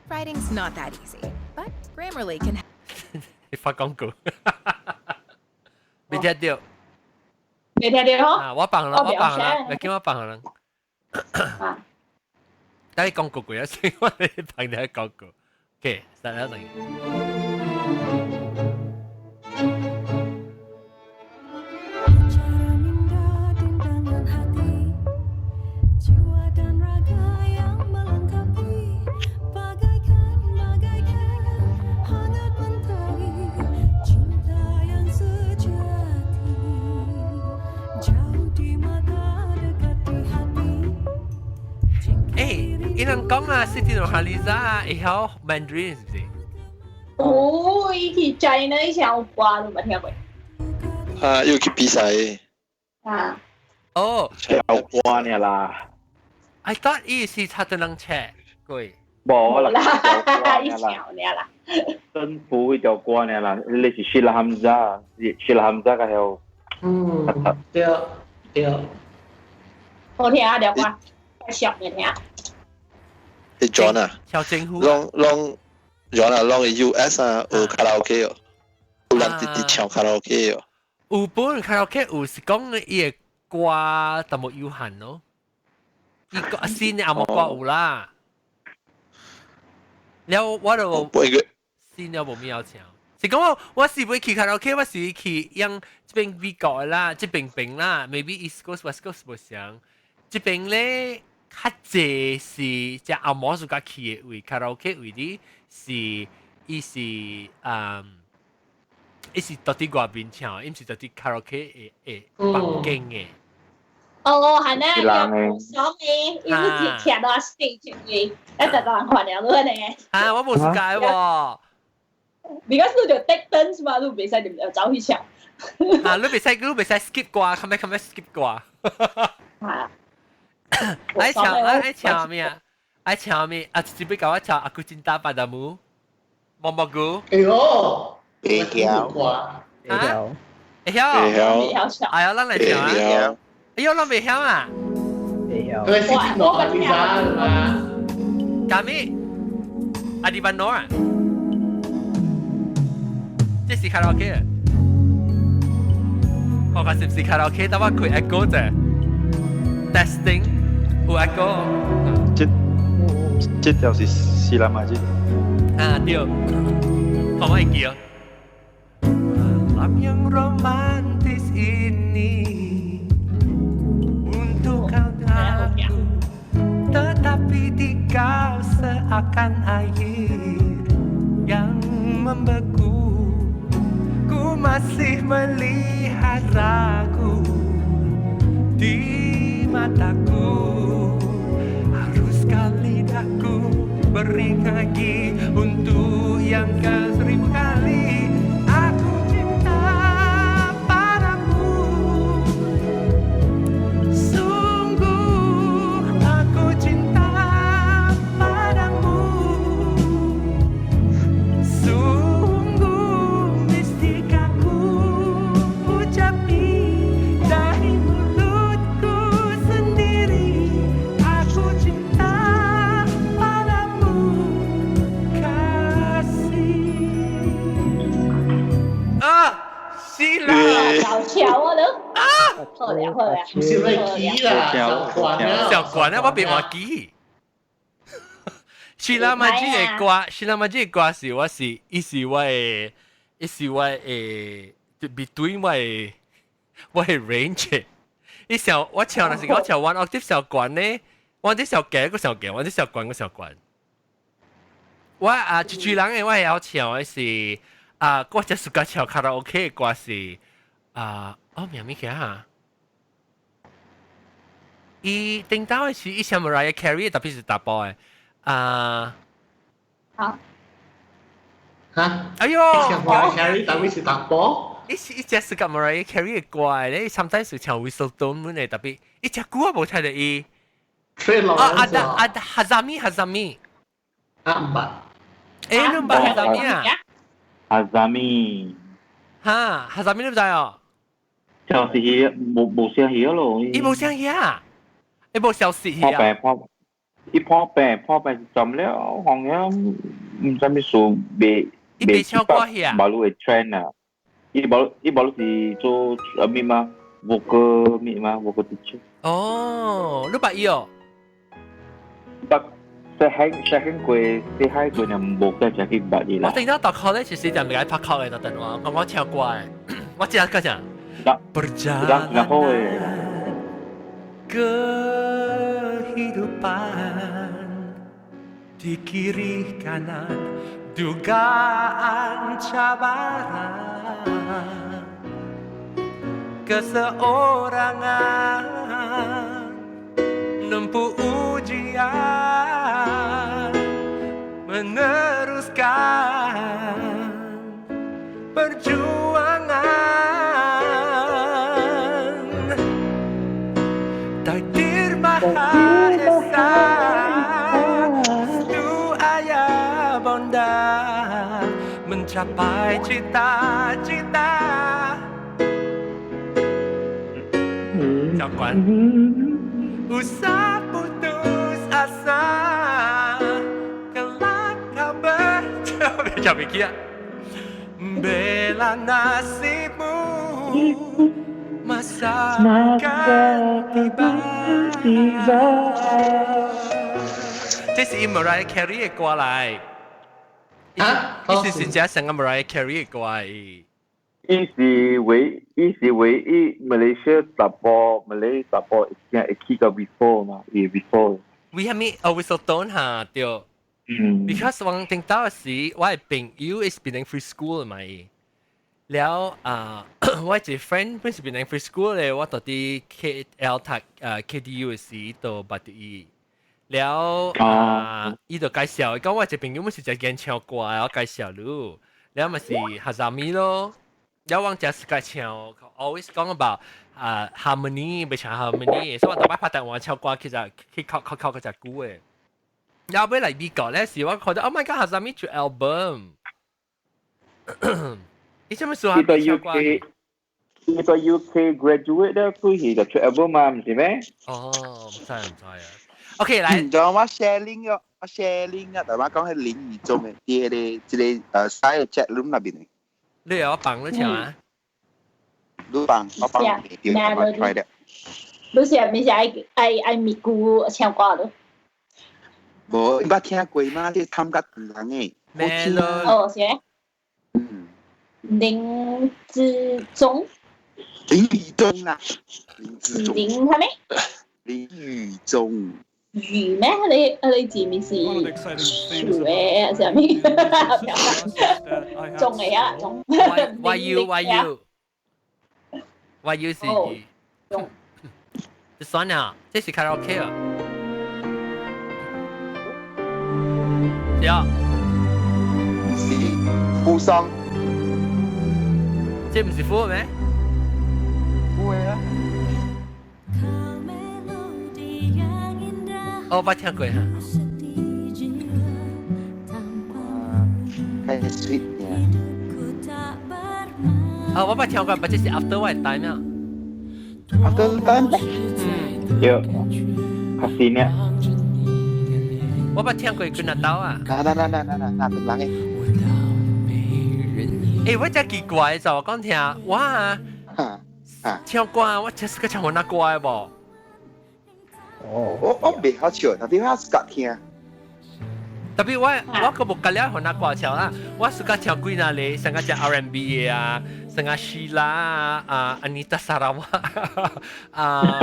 ？Writing's not that easy, but Grammarly can. 你發廣告，未聽著？未聽到啊，我放啦，我放啦，你叫我放啦。啊，等你講個句啊，先我哋放你講句。OK，實一陣。伊人講啊，Siti Nurhaliza 會曉 Mandarin 是唔是？哦，伊去 China 以前有歌都冇聽過。啊，要去比賽。啊。哦，有歌呢啦。 I thought 伊是插得人車過。無啦，伊唱呢啦。政府嗰條歌呢啦，你是 Shila Hamzah，Shila Hamzah 個曉。嗯，對對。好聽啊，條歌，熟嘅聽。你 John 啊？小政府。攏攏 John 啊，攏 US 啊，有卡拉 OK 哦，有人直直唱卡拉 OK 哦。有本卡拉 OK 有是講伊個歌淡薄有限咯，伊個新的阿莫歌有啦。了我就新了無咩要唱，是講我我是會去卡拉 OK，我是去用這邊美國的啦，這邊邊啦，maybe East Coast West Coast 無相，這邊咧。較濟是只阿毛自家去的位，卡拉 OK 位啲是伊是伊是到佇外面唱，伊毋是到佇卡拉 OK 的的房間的。哦，係呢，有爽的，伊是徛到 stage 的，一直人看了你呢。啊，我無時間喎。 Because 你就 take turns 嘛，你袂使就走去唱。啊，你袂使，你袂使 skip 歌，較尾較尾 skip 歌。啊。愛唱愛唱咩啊？愛唱咩？啊，準備教我唱《Aku Cinta Padamu》，毛毛菇。哎喲，會曉，會曉，會曉，哎呀，咱來唱啊！哎喲，咱袂曉啊！會曉。佢係先攞阿 Lisa 嘛？咖咩？阿迪班諾啊？這是卡拉 OK 啊？我看是唔是卡拉 OK？等我開 echo 者。Testing 有 echo。這這條是是啦嘛？這啊對，可唔可以記啊？Malam yang romantis ini untuk kau dan aku, tetapi di kau seakan air yang membeku. Ku masih melihat ragu di mataku. Haruskah lidahku beri lagi untuk yang ke 1000 kali? Aku cinta padamu, sungguh aku cinta padamu, sungguh mestikah ku ucapi dari mulutku sendiri. Aku cinta padamu, kasih. 啊，是啦，老橋啊都啊，好了好了，唔是瑞奇啦，小關啊，小關啊，我別忘記。是啦嘛，這個歌，是啦嘛，這個歌是我是，伊是我的，伊是我的，between 我的我的 range。伊上我唱的是我唱 one octave 小關呢，我啲小低個小低，我啲小懸個小懸。我啊，一追人的我會曉唱的是啊，我只暑假唱卡拉 OK 的歌是啊，哦名物件哈。伊頂到的是伊像 Mariah Carey，特別是查埔的啊。好。嚇！哎喲像 Mariah Carey 特別是查埔。伊是伊隻是甲 Mariah Carey 的歌咧，sometimes 是唱 Whistle Tone 的，特別伊隻歌我無聽著伊。啊阿達阿達 Hazami Hazami。啊毋捌。欸，你毋捌 Hazami 啊？ Hazami。哈，Hazami 你毋知哦？就是伊無無聲戲咯。伊無聲戲啊？伊無消息破病破，伊破病破病是怎了？好像毋知咩事，未伊未唱歌戲啊？無路會 trend 啊！伊無伊無是做啥物嘛？ vocal 咩嘛，vocal teacher。哦，你捌伊哦？捌，細漢細漢過，細漢過就無計就去捌伊啦。我聽到讀 college 時就唔該拍 college 就電話，講我唱歌的，我知個啥？然後誒。 Kehidupan di kiri kanan dugaan cabaran keseorangan nempuh ujian meneruskan perjuangan takdir Maha Esa restu ayah bonda mencapai cita-cita 教官 usah putus asa kelak kau berjumpa mikir bela nasibmu masa akan tiba。這是 Mariah Carey 的歌來，啊，伊是真正成個 Mariah Carey 的歌來。伊是唯一馬來西亞查埔，馬來查埔會去到 before 嘛，伊 before。為啥物？哦，whistle tone 哈，對。嗯。 Because 我聽到時，我的朋友是變成 free school 嘛。了啊，我一個 friend 本是變成 free school 咧，我到佇 KL 讀KDU 時就捌著伊。了啊，伊就介紹，講我一個朋友本是一個唱歌，我介紹你。了嘛是 Hazami 咯。了我只是個唱，always 講 about 啊 harmony，欲唱 harmony，所以我逐擺拍台灣唱歌，其實去考考考個隻久的。了尾來美國咧，是我看到 Oh my God，Hazami 出 album。你做咩事啊？伊個 UK，伊個 UK graduate 咧，佢係就出 album 嘛，唔是咩？哦，唔知唔知啊。OK，來。仲有我 share link 哦，我 share link 啊，但我講係林宇中的，佇個這個side chat room 那邊的。你有我放你唱啊？你放，我放未對，我 try 了。你是咪是愛愛愛咪咕唱歌咯？無，你捌聽過嗎？這參加人的，好聽。哦，是。嗯。林志忠。林宇中啦，林志忠。林係咩？林宇中。魚咩？你你字面是樹嘅上面，中嚟啊，中。 Y U Y U Y U 是魚。中。這算啦，這是卡拉 OK 啊。對啊。是富桑。這唔是富咩？富的啊。哦，捌聽過哈。太 sweet 呀！啊，我捌聽過，但這是 after 我的 time 啊。 After time？嗯，對，較新呢。我捌聽過幾若刀啊。嗱嗱嗱嗱嗱嗱，嗱，人嘅。欸，我真奇怪，就我講聽，我啊，唱歌我這是個唱雲那歌的無？哦，我袂曉唱，特別我是覺聽。特別我個無甲了雲那歌唱啦，我是覺唱幾若個，像個只 R&B 的啊，像個 Sheila 啊，啊 Anita Sarawak 啊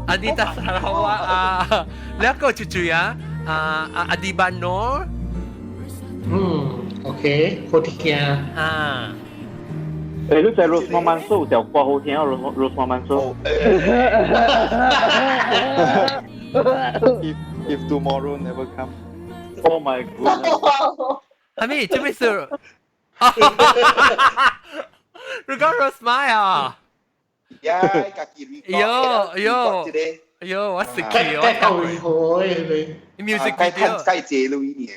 ，Anita Sarawak 啊，兩個就住啊，啊啊 Adibah Noor。嗯，OK，好聽。啊。誒，你在 Rosmah Mansor 有條歌好聽啊，Rosmah Mansor。 If tomorrow never come. Oh my goodness！係咪？這邊是？你講 Rosmah 啊？呀，家己喲喲喲，我識佢，我聽過。你 music video。蓋這類呢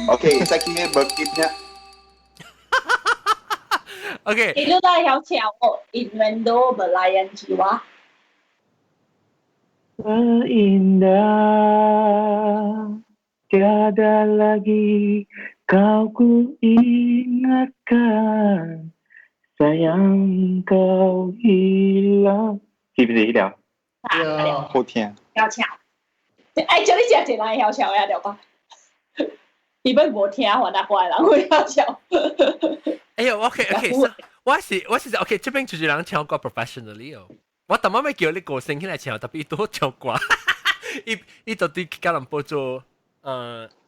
？OK，再見，冇見啦。 OK。你都係有唱哦，Innuendo Belayan Jiwa。 Indah tiada lagi Kau ku ingatkan, sayang kau hilang，是不是呢條？好聽。曉唱。哎，叫你食一人會曉唱呀，對吧？伊本無聽，還那怪人會曉唱。哎呦，OK OK，我是 OK，這邊就是人唱歌 professionally 哦。我頭先咪叫你個聲起來唱，特別多唱歌。伊伊到底去吉隆坡做，唱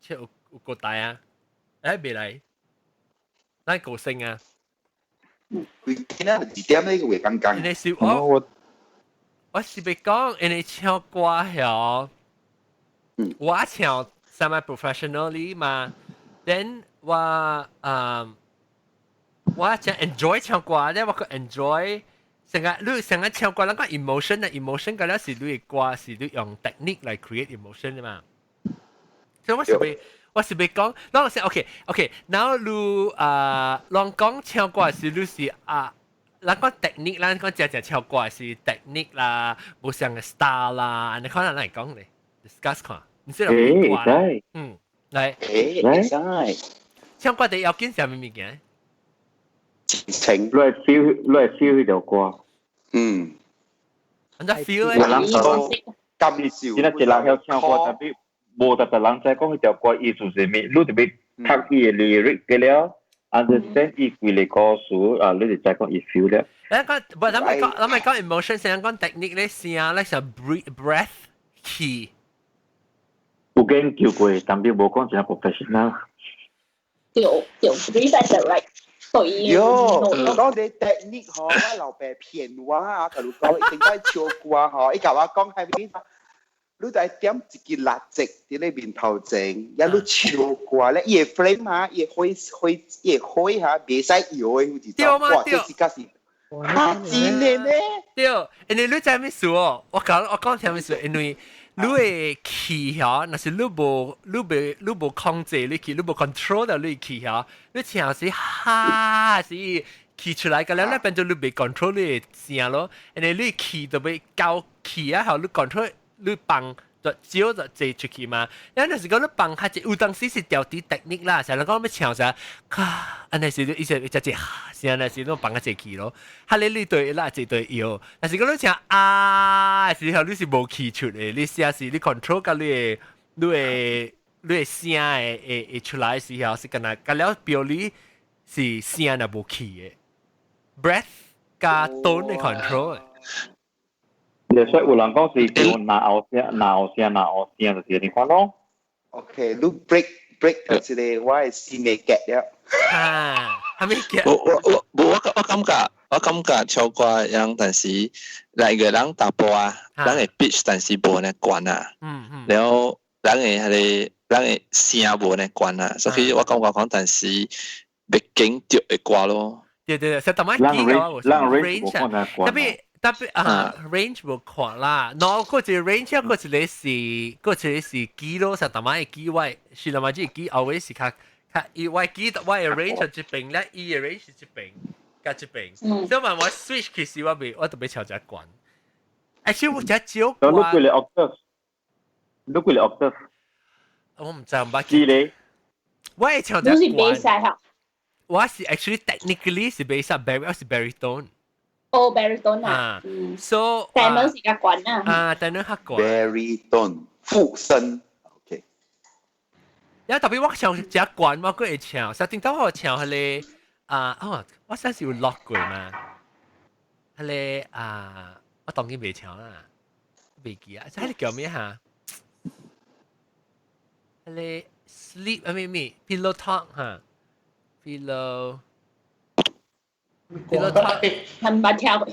有個大啊，哎未來，咱歌星啊。佢今仔一點呢個會剛剛。因為是我是欲講，因為唱歌曉，我唱 semi professionally 嘛，then 我真 enjoy 唱歌咧，我個 enjoy 成日你成日唱歌，咱講 emotion 啊，emotion 個了是你的歌是你用 technique 來 create emotion 嘛。所以我是欲講，咱說 OK OK，now 你啊，攏講唱歌是你是啊。咱講 technique，咱講正正唱歌是 technique 啦，無相嘅 style 啦，你可能來講咧，discuss 看，你知道歌啦，嗯，來，會使。唱歌第要緊啥物物件？情，你會 feel 呢條歌。你 feel 咧？人感受。真係一人曉唱歌，特別無特別人知講彼條歌意思是啥物，你特別讀伊嘅 lyric 嘅了，understand 伊規個歌詞啊，你就知講伊 feel 了。咱講，不，咱咪講 emotion，先講 technique 咧，聲咧，像 breath 氣。有研究過，但係無講真 professional。對對，breathe is right。對。喲，講你 technique 嗬，我老爸騙我啊，甲你講，一定該唱歌嗬，伊共我講係咪？你就點一支蠟燭佇你面頭前，一路唱歌咧，伊會 flame 哈，伊會火火，伊會火哈，袂使搖的，有一種，哇，這是較是，哈真的呢？對，因為你知咩事哦？我講聽咩事？因為你的氣吼，若是你無控制你氣，你無 control 到你氣吼，你唱是哈是氣出來個了，你變做你袂 control 你的聲咯，因為你氣就欲交氣啊，後你 control 你放就少就濟出去嘛。因為是講你放較濟，有當時是調啲 technique 啦，成日講欲唱啥，卡，按呢是伊是一隻聲，呢是攏放較濟氣咯。哈你對啦，這對搖，但是講你唱啊，時候你是無氣出的，你聲是你 control 甲你的聲會出來時候是敢若甲了表你是聲若無氣的，breath 加 tone 的 control。所以有人講是叫拿後聲、拿後聲、拿後聲，就是你看咯。 OK，你 break break 一個我的心會結了。啊，係咪結？我我我我我感覺我感覺唱歌樣，但是來個人查埔啊，人的 pitch 但是無呢懸啊。然後人的彼個人的聲無呢懸啊，所以我感覺講，但是欲緊著的歌咯。對對對，實淡仔記我 range 特別。特別啊，range 無闊啦，喏，嗰一個 range，嗰一個是 key 咯，實淡仔會記我，是淡仔只記後尾是較較伊我記得我的 range 這邊咧，伊的 range 是這邊，加這邊，所以嘛我 switch 其實我未，我特別唱這懸。actually 我真少歌。你幾個 octave？你幾個 octave？我毋知毋捌記咧。我會唱這你是 bass 我是 actually technically 是 bass，我是 baritone。哦，baritone 啊，so tenor 是較懸啊，啊，tenor 較懸。 baritone 附聲，OK。有特別我唱這懸，我閣會唱，實頂當我唱彼個啊，哦，我上次有錄過嘛，彼個啊，我當然袂唱啦，袂記啊，這彼個叫咩哈？彼個 sleep 啊咩咩 pillow talk 哈，pillow。pillow talk 係唔捌聽過。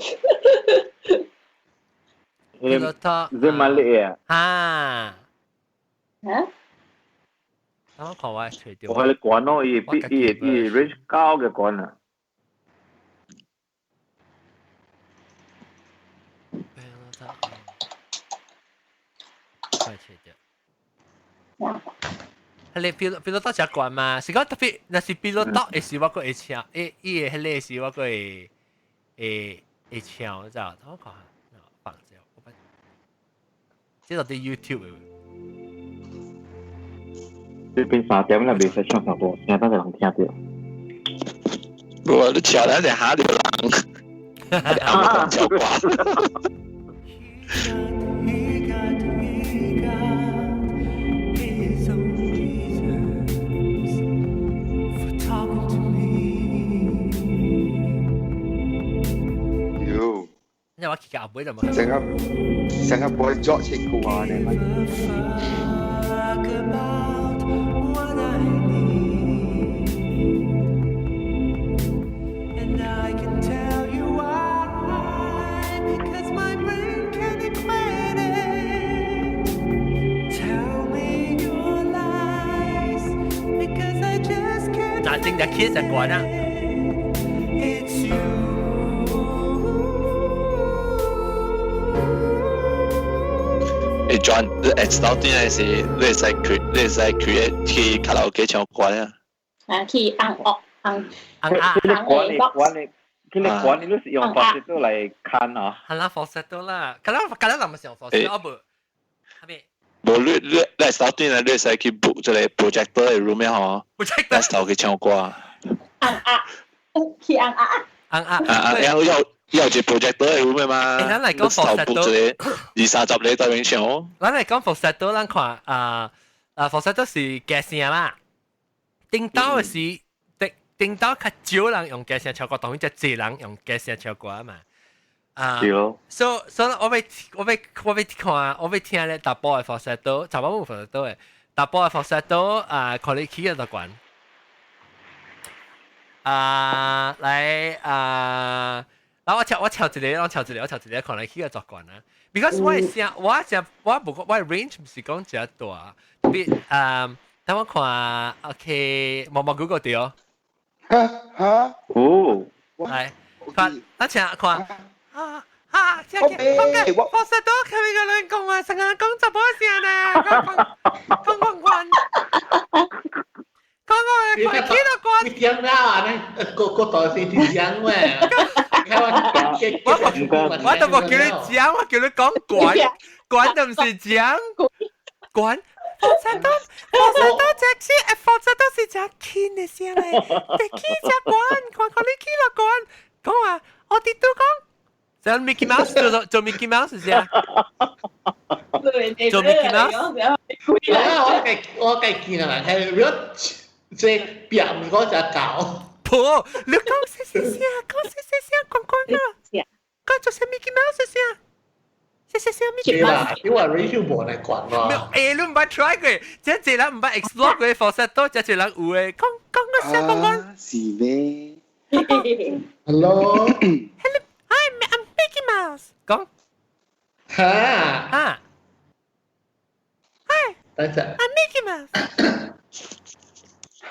pillow talk。這蠻叻啊！啊。嚇？我看我揣著。我彼個懸咯，伊比伊 range 高嘅懸啊。 pillow talk。快揣著。彼個 pillow talk 真懸嘛？是講特別，若是 pillow talk 的時，我閣會唱，伊的彼個時，我閣會唱，你知道？我看下，放者，我捌，這就佇 YouTube 的。這邊3點啦，袂使唱上大聲，等陣人聽著。無啊，你唱來就嚇著人，啊，唱歌。 He got, he got his own reasons for talking to me. 喲，因為我去阿妹就冇。成個成個 boy 作情歌呢？ Fuck about what I need. And I can tell you why, because my brain can equate it. Tell me your lies, because I just can't. 嗱，正日 kiss 就慣啦。 It's you. 誒，John，你 install 啲係是你會使 create，你會使 create 去卡拉 OK 唱歌啊？啊，去紅樂紅紅啊，佢哋管你管你，佢哋管你都是用 falsetto 來看啊。係啦，falsetto 啦，咁啦咁啦，唔是用 falsetto，啊不，係咪？無你你你 install 啲咧，你會使去 book 一個 projector 的 room 嗬，projector 去唱歌。紅啊，去紅啊。紅啊啊！然後有有一個 projector 的 room 嘛？咱來講 falsetto，一個二三十個對面唱。咱來講 falsetto，咱看啊啊 falsetto 是假聲啦，頂到的是頂頂到較少人用假聲唱歌，當然就濟人用假聲唱歌啊嘛。啊，所所以我欲我欲我欲看我欲聽咧，查埔的 falsetto，查某無 falsetto 的，查埔的 falsetto 啊，看你起個多懸。啊，來啊，然後我唱我唱一個，我唱一個，我唱一個，看你起個作慣啊。Because 我的聲，我聲我無我的 range 毋是講誠大，比啊，等我看，OK，毛毛 Google 對。哈哈，哦，來，看，咱請看。啊啊！這個我我實都聽個人講話，成日講查某聲呢，講講講講講我起到關。你點啦？你個個台是點樣喂？我我都無叫你講，我叫你講管，管就毋是講，管。火車都火車都隻是，火車都是隻輕的聲咧，隻起隻管，看看你起了管，講話我哋都講。就 Mickey Mouse 做做 Mickey Mouse 是啊？做 Mickey Mouse。我計我計見啊，係如果即係別唔嗰隻狗。婆，你講細細聲，講細細聲，講講啊，講做聲 Mickey Mouse 聲，細細聲 Mickey Mouse。你話 ratio 無嚟管喎。誒，你毋捌 try 過，這濟人毋捌 explore 過 falsetto，這濟人有的，講講個聲，講講。是咩？Hello。 Hi, I'm Mickey Mouse。講。嚇。嚇。Hi。等陣。 I'm Mickey Mouse。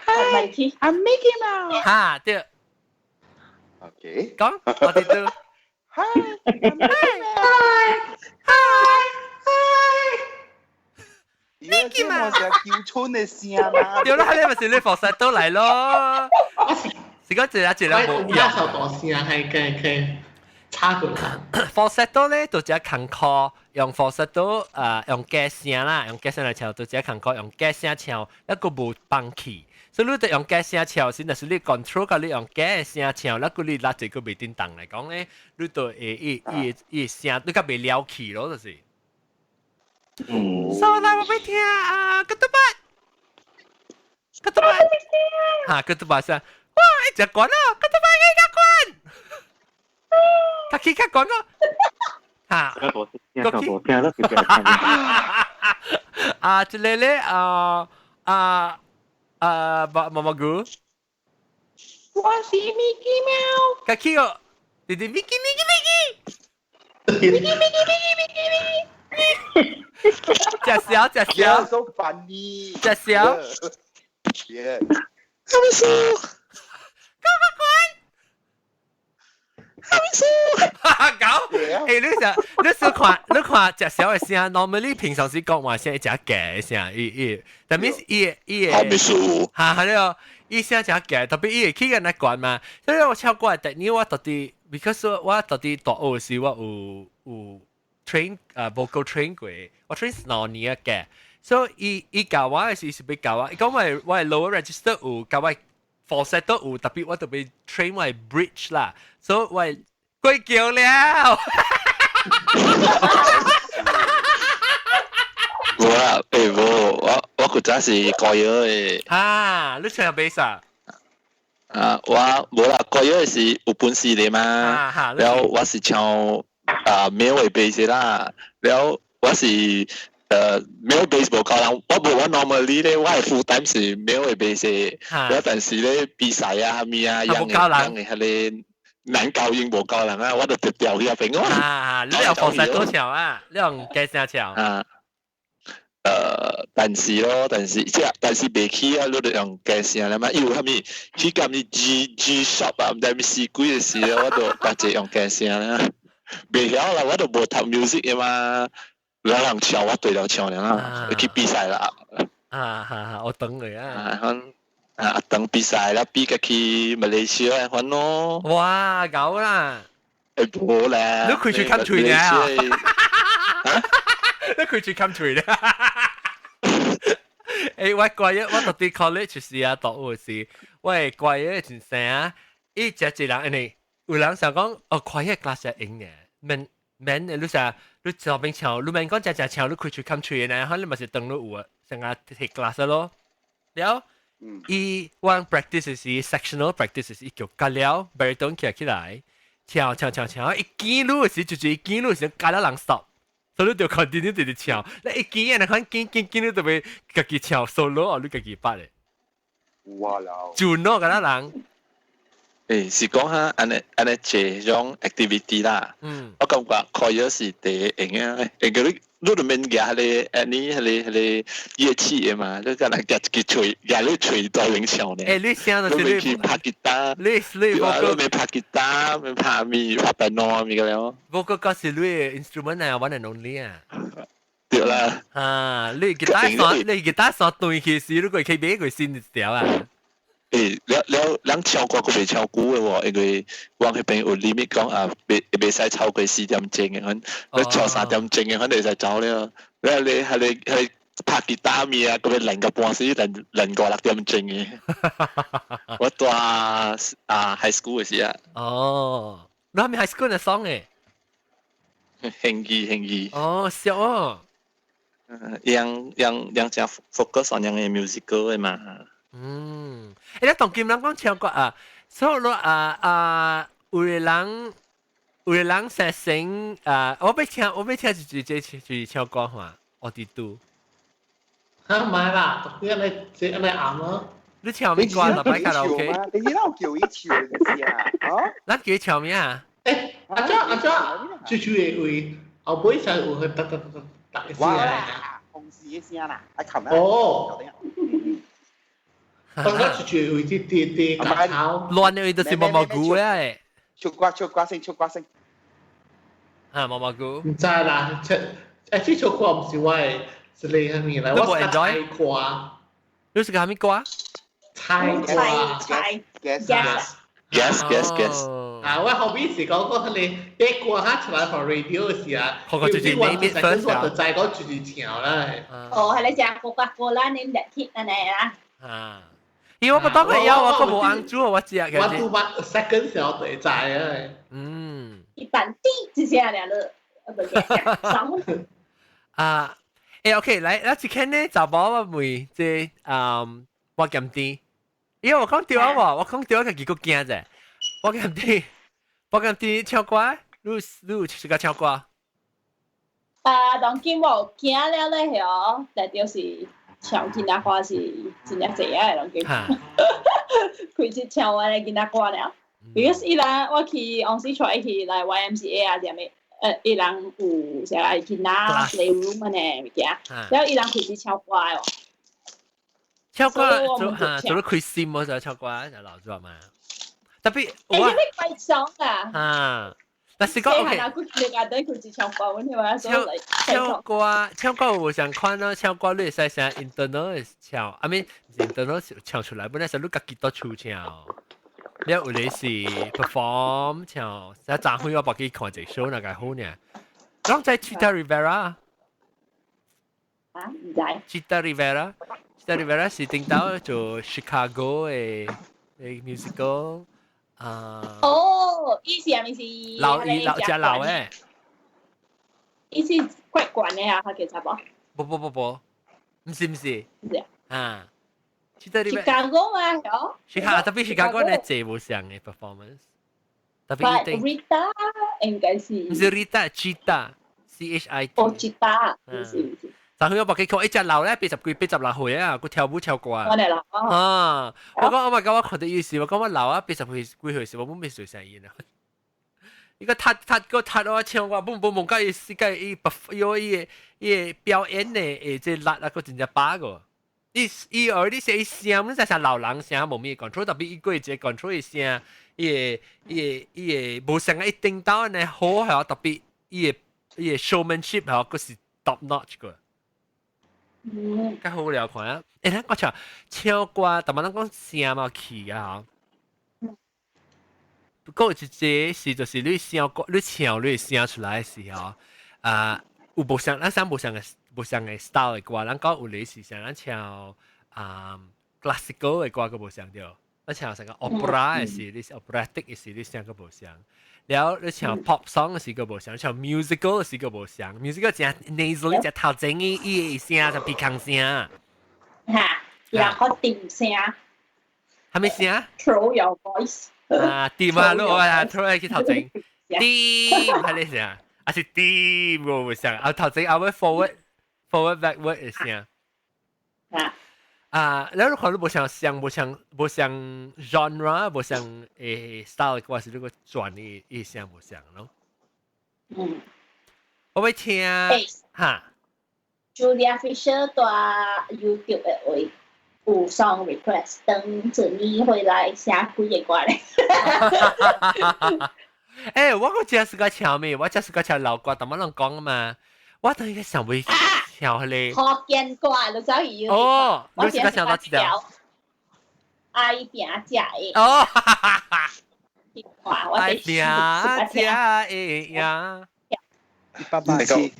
Hi, I'm Mickey Mouse。嚇，對。 OK。講，我哋都。 Hi, I'm Mickey Mouse。Hi, hi。 Mickey Mouse 是叫春的聲嘛。對啦，你咪是你 falsetto 來咯。是講一個一個無用。我大聲係嘅嘅。差過啦。 falsetto 咧就只艱苦，用 falsetto 啊用假聲啦，用假聲來唱就只艱苦，用假聲唱一個無放氣，所以你得用假聲唱先，若是你 control 甲你用假聲唱，那個你拉這個袂叮當來講咧，你就會伊伊伊聲你較袂了氣咯，就是。嗯。所以來我欲聽啊，ketupat，ketupat，哈，ketupat 聲，哇，一隻關啊，ketupat 一隻關。較起較懸咯，嚇！啊，這個咧啊啊啊，毛毛菇，我是 Mickey 貓。較起個，弟弟 Mickey Mickey Mickey，Mickey Mickey Mickey Mickey，食小食小，so funny，食小，yeah，什麼事？講個關。搞，欸，你想，你小看，你看食小的聲，normally 平常時講話聲會誠假的聲，伊伊，但係伊伊哈密數，哈係咯，伊聲誠假，特別伊會起個那懸嘛，所以我唱歌的第二我到底，because 我到底大學時我有有 train 啊 vocal train 過，我 train 2年嘅，所以伊伊教我嘅時是欲教我，伊講我 lower register 有，教我 falsetto 有，特別我特別 train 我 bridge 啦，所以我過橋了。無啦，欸無，我古早是 choir 的。啊，你唱 bass 啊？啊，我無啦，choir 是有本事的嘛。了後我是唱啊 male 的 bass 啦，了後我是male bass 無夠人，我無我 normally 咧，我的 full time 是 male 的 bass，了但是咧比賽啊，啥物啊，樣的樣的彼个男高音無夠人啊，我就調去遐邊。啊，你有 falsetto 唱啊？你用假聲唱？啊。但是咯，但是即但是袂起啊，你就用假聲啦嘛。伊有啥物？彼間物 G sharp 啊，毋知啥物死鬼的時，我就家己用假聲啦。袂曉啦，我就無讀 music 的嘛。有人唱我對了唱啦，去比賽啦。啊哈，我等你啊。啊，等比賽啦，比個去馬來西亞款咯。哇，搞啦！欸，無啦。你開始看嘴呢？你開始看嘴咧？欸，我怪我讀啲 college 時啊，讀有時，我會怪嘅真生啊，伊食一人，因為有人想講，哦，choir class 係用嘅，免免你想你左邊唱，你免講只只唱，你開喙冚喙呢，可能嘛是當你有啊，成日 take class 咯。了，伊我 practice 是 sectional practice 是伊叫教了，baritone 起起來，唱唱唱唱，一見你時就是一見你時，教了人 stop。所以你就 continue 直直唱，你一見人看見見見你就會家己唱 solo，你家己捌的。哇啦！轉咯，敢若人。欸，是講哈，按呢按呢這種 activity 啦。我感覺 choir 是第一用啊，因為你你就免舉彼个按呢彼個彼个樂器的嘛，你敢若舉一支槌，舉你槌在邊唱呢。欸，你聲就是你去拍吉他，你你你免拍吉他，免拍咪拍 piano 咪個了。 vocal 嗰是你 instrument 啊，one and only 啊。對啦。啊，你吉他線，你吉他線斷去時，你過去買個新一條啊。欸，了了，人唱歌閣袂超久的喎，因為阮彼邊有 limit 講啊，袂袂使超過4點鐘的，阮你唱3點鐘的，阮就會使走了。了你彼个彼个拍吉他物啊，閣欲練到半死，練練5、6點鐘的。我蹛啊 high school 的時啊。哦，你係咪 high school 的 song 的？興趣興趣。哦，笑哦。樣樣樣正 focus on 樣的 musical 的嘛。嗯，欸，你當今人講唱歌啊，所以咯啊啊，有的人成成啊，我欲聽就是這就是唱歌嘛，我佇拄。嚇，唔係啦，讀啲你這你啱咯。你唱咩歌？就擺卡拉 OK。你知道叫伊唱就是啊？啊？咱叫伊唱咩啊？欸，阿張阿張，最主要為後尾就有去得得得得聲啊，紅事嘅聲啦，啊琴哦。我覺得最主要為啲啲啲搞亂的位就是毛毛菇啊！唱歌唱歌聲唱歌聲，嚇毛毛菇。毋知啦，唱誒這首歌毋是我的一個啥物來，我是猜歌。你是個啥物歌？猜歌。猜 guess guess guess guess。啊，我後尾是講講彼個啲歌哈出來放 radio 時啊，個就是 name it first 我就知講就是唱啦。哦，係你食 Coca-Cola 你入鐵啊你啦。啊。因為我不當佢有，我個無紅煮，我知啊。我拄捌 second 時候就會知啊。嗯。一般滴一聲爾了，唔啊，欸 OK，來，咱一看呢，查某我問這嗯，我鹹甜，因為我講對啊，我講對啊，家己閣驚者，我鹹甜，我鹹甜唱歌，你你有識個唱歌？啊，當今我有驚了咧，嗬，但就是唱囡仔歌是真正濟啊，當今。開始唱我的囡仔歌了。because 伊人我去往時帶去來 YMCA 啊，啥物，伊人有啥個囡仔 playroom 安呢物件，然後伊人開始唱歌哦。唱歌做嚇，做咗開心冇就唱歌就老咗嘛。特別我。欸，你咩鬼啊？啊。但是講 OK。唱歌唱歌有相款咯，唱歌你會使寫 internal 唱，I mean internal 唱出來，本來是你家己都出唱。你有的是 perform 唱，一陣會我白去看一個 show 那個好呢。攏在 Chita Rivera。啊？啊，唔知。 Chita Rivera，Chita Rivera 是頂到做 Chicago 的 musical 啊。哦，伊是係咪是？老伊老只老誒。伊是怪管的啊，佢其實無。不不不不，唔是唔是。是啊。Chita Rivera。 Chicago 嘛，係。 Chicago 特別 Chicago 咧，這無像的 performance。特別一定。 Rita 應該是。唔是 Rita，Chita，C H I T。哦，Chita，唔是唔是。但佢我白記佢一隻老咧，80幾86歲啊，佢跳舞跳過啊。我哋老啊！我講我咪講我看到意思，我講我老啊，80幾歲時，我冇咩做生意啦。伊個踢踢個踢我唱我，冇冇冇，甲伊世界伊不伊伊伊表演呢，會這力啊，個真正把個。伊伊而你寫聲，你才像老人聲無咩 control，特別伊過一個 control 伊聲，伊個伊個伊個無像一定到呢好係特別伊個伊個 showmanship 係個是 top notch 個。嗯，較好了看啊！欸，咱講唱唱歌，逐擺咱講聲嘛氣啊吼。不過有一個是就是你唱歌，你唱你聲出來的時候，啊，有無相咱啥無相的 style 的歌，咱講有類是像咱唱啊 classical 的歌，閣無相對。咱唱成個 opera 的時，你 operatic 的時，你聲閣無相。了你唱 pop song 的時閣無相，唱 musical 的時閣無相。musical 真 nasally 只頭前伊伊的聲就鼻孔聲。嚇，然後定聲。係咪聲？Throw your voice。啊，掂啊，你我啊，throw 去頭前，掂係你聲，還是掂無聲？啊，頭前後尾 forward forward backward 的聲。啊。啊，你看你無像像無像無像 genre 無像style 嘅話，是你個轉伊伊聲無像咯。嗯。我欲聽哈。 Julia Fisher 蹛 YouTube 的話有 song request，等著你回來寫幾个歌咧。欸，我閣真是個唱咩？我真是個唱老歌，逐擺人講嘛。我等於想袂唱彼個。福建歌就走去 YouTube。哦，你是個唱哪一條？愛拚才會。哦，我愛拚才會贏。 100萬是，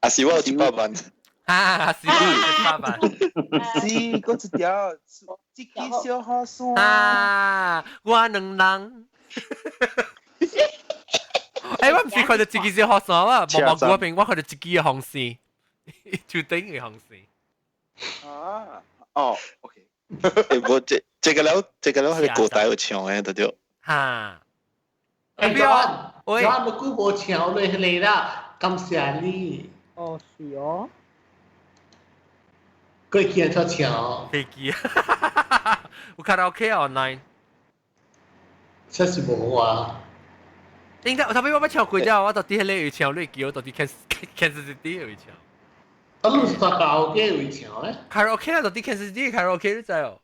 啊是我有100萬。啊，是100萬。是嗰一條，一支小雨傘。啊，我兩人。欸，我毋是看著一支小雨傘啊，無無嗰邊我看著一支的風扇，就頂的風扇。啊，哦，OK。欸，無這這個了，這個了係古代有唱的，對對。哈。欸，我我你久無唱落嚟啦，感謝你。哦，是哦。過去出唱。飛機，有卡拉 OK online。確實無啊。應該我頭先我捌唱過之後，我到底彼個有唱，你記我到底 Kansas City 有唱。啊，你是卡拉 OK 有唱咧？卡拉 OK 啊，到底 Kansas City 卡拉 OK 你知哦？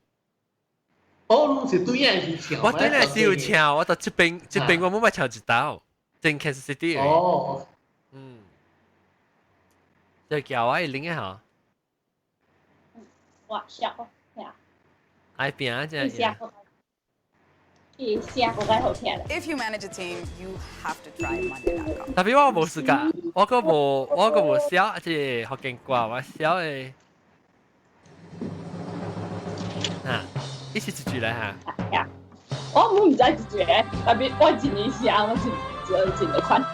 哦，你是對眼是唱。我對眼是有唱，我到這邊這邊我冇捌唱一道，正 Kansas City。哦。嗯。就叫我另一下。哇，笑，呀。愛拚這樣。 If you manage a team, you have to try Monday.com. 特別我無時間，我閣無我閣無寫這個福建歌，我寫的啊，一起一句來哈。我毋知一句，特別我一年寫，我是一一個款。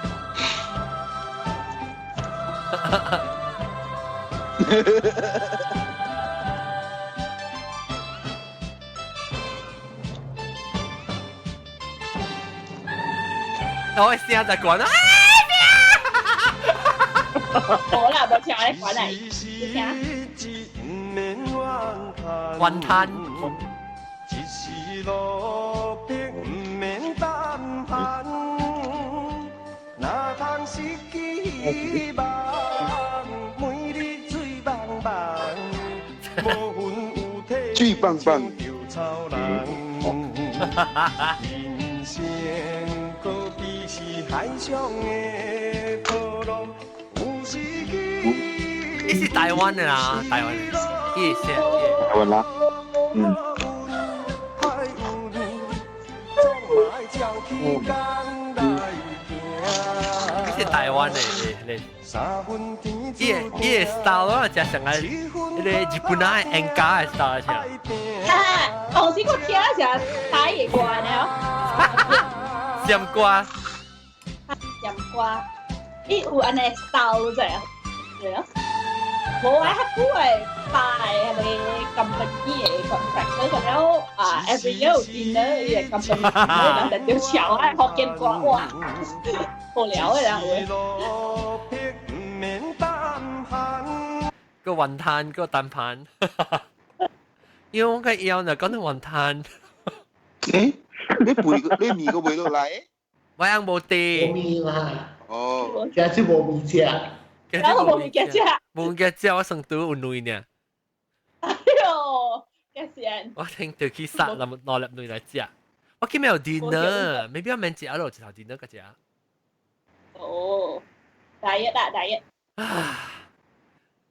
我聲在關啊！好啦，無聽我咧關來，你聽。雲吞。水棒棒。呢是台灣的啦，台灣的，呢是台灣啦，嗯。呢是台台灣的咧，伊個 style 啊，就像個迄個日本人演家的 style 像。哈哈，當時我聽時台語歌呢。鹹歌。鹹歌，伊有按呢 style 啫，對啊。無愛較久會拜迄個 company 的 contract，所以了啊，every year 有 dinner 伊個 company 人就釣橋啊，福建歌哇，無聊的人會。個雲吞個單盤，因為我個腰呢講到雲吞。誒，你背你麵個背落來？我樣無地。無麵啦。哦。今次無麵食。然後無物件食。無物件食，我成都有卵呢。哎喲，幾時？我聽到去殺兩兩粒卵來食。我今日有 dinner，maybe 我免食咯，一頭 dinner 個食。哦，diet 啦，diet。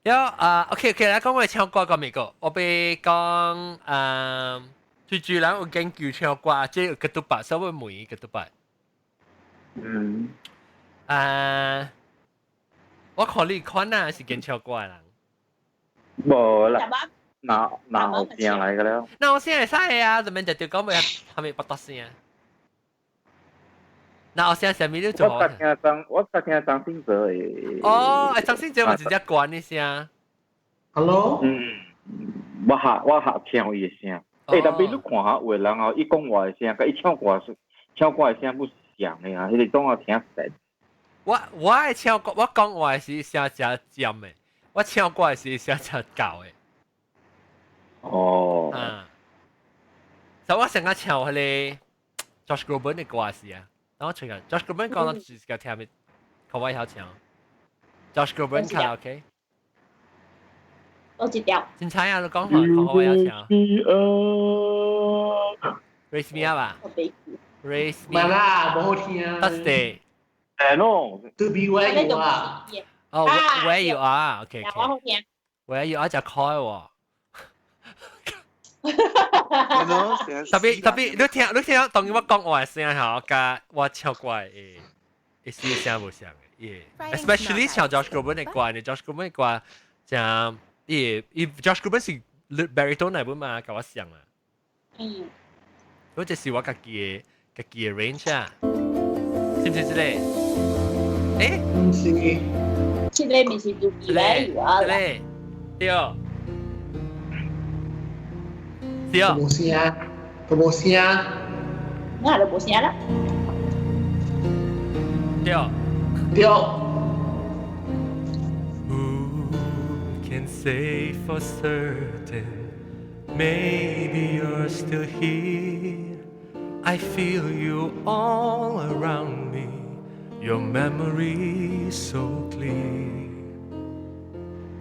了啊，OK OK，來講我唱歌個美國，我欲講啊，最主人有研究唱歌，這個ketupat，所以我問ketupat。啊。我看你看啊，是跟唱歌的人。無啦，哪哪好聲來個了？那我先會使啊，怎麼就就講袂係咪不得聲？那我聲啥物你做？我較聽張信哲的。哦，張信哲嘛直接關你聲。 Hello。嗯，我學聽伊的聲。欸，特別你看下有的人哦，伊講話的聲，佮伊唱歌的聲不像的啊，彼個總愛聽實。我愛唱歌，我講話是聲誠尖的，我唱歌是聲誠厚的。哦。啊。所以我上個唱彼個 Josh Groban 的歌是啊，等我唱下 Josh Groban 講到自家聽的，可我會曉唱。Josh Groban 卡拉 OK。我一條。真彩啊！你講話，可我會曉唱。Raise me up 啊！Raise me。唔啦，無好聽。 That's the。誒喏，To be where you are。哦，Where you are，OK OK。我好聽。 Where you are 就開喎。特別特別，你聽，當我講話聲吼，佮我唱歌的會是聲無像的，especially 唱 Josh Groban 的歌呢，Josh Groban 的歌，像伊 Josh Groban 是 baritone 來本嘛，佮我像啊。嗰隻是我家己的 range 啊，是唔是這個？誒？唔是。這個毋是 To be where you are 這個對。對。無聲，都無聲。我都無聲啦。對。對。 Who can say for certain? Maybe you're still here. I feel you all around me, your memory so clear.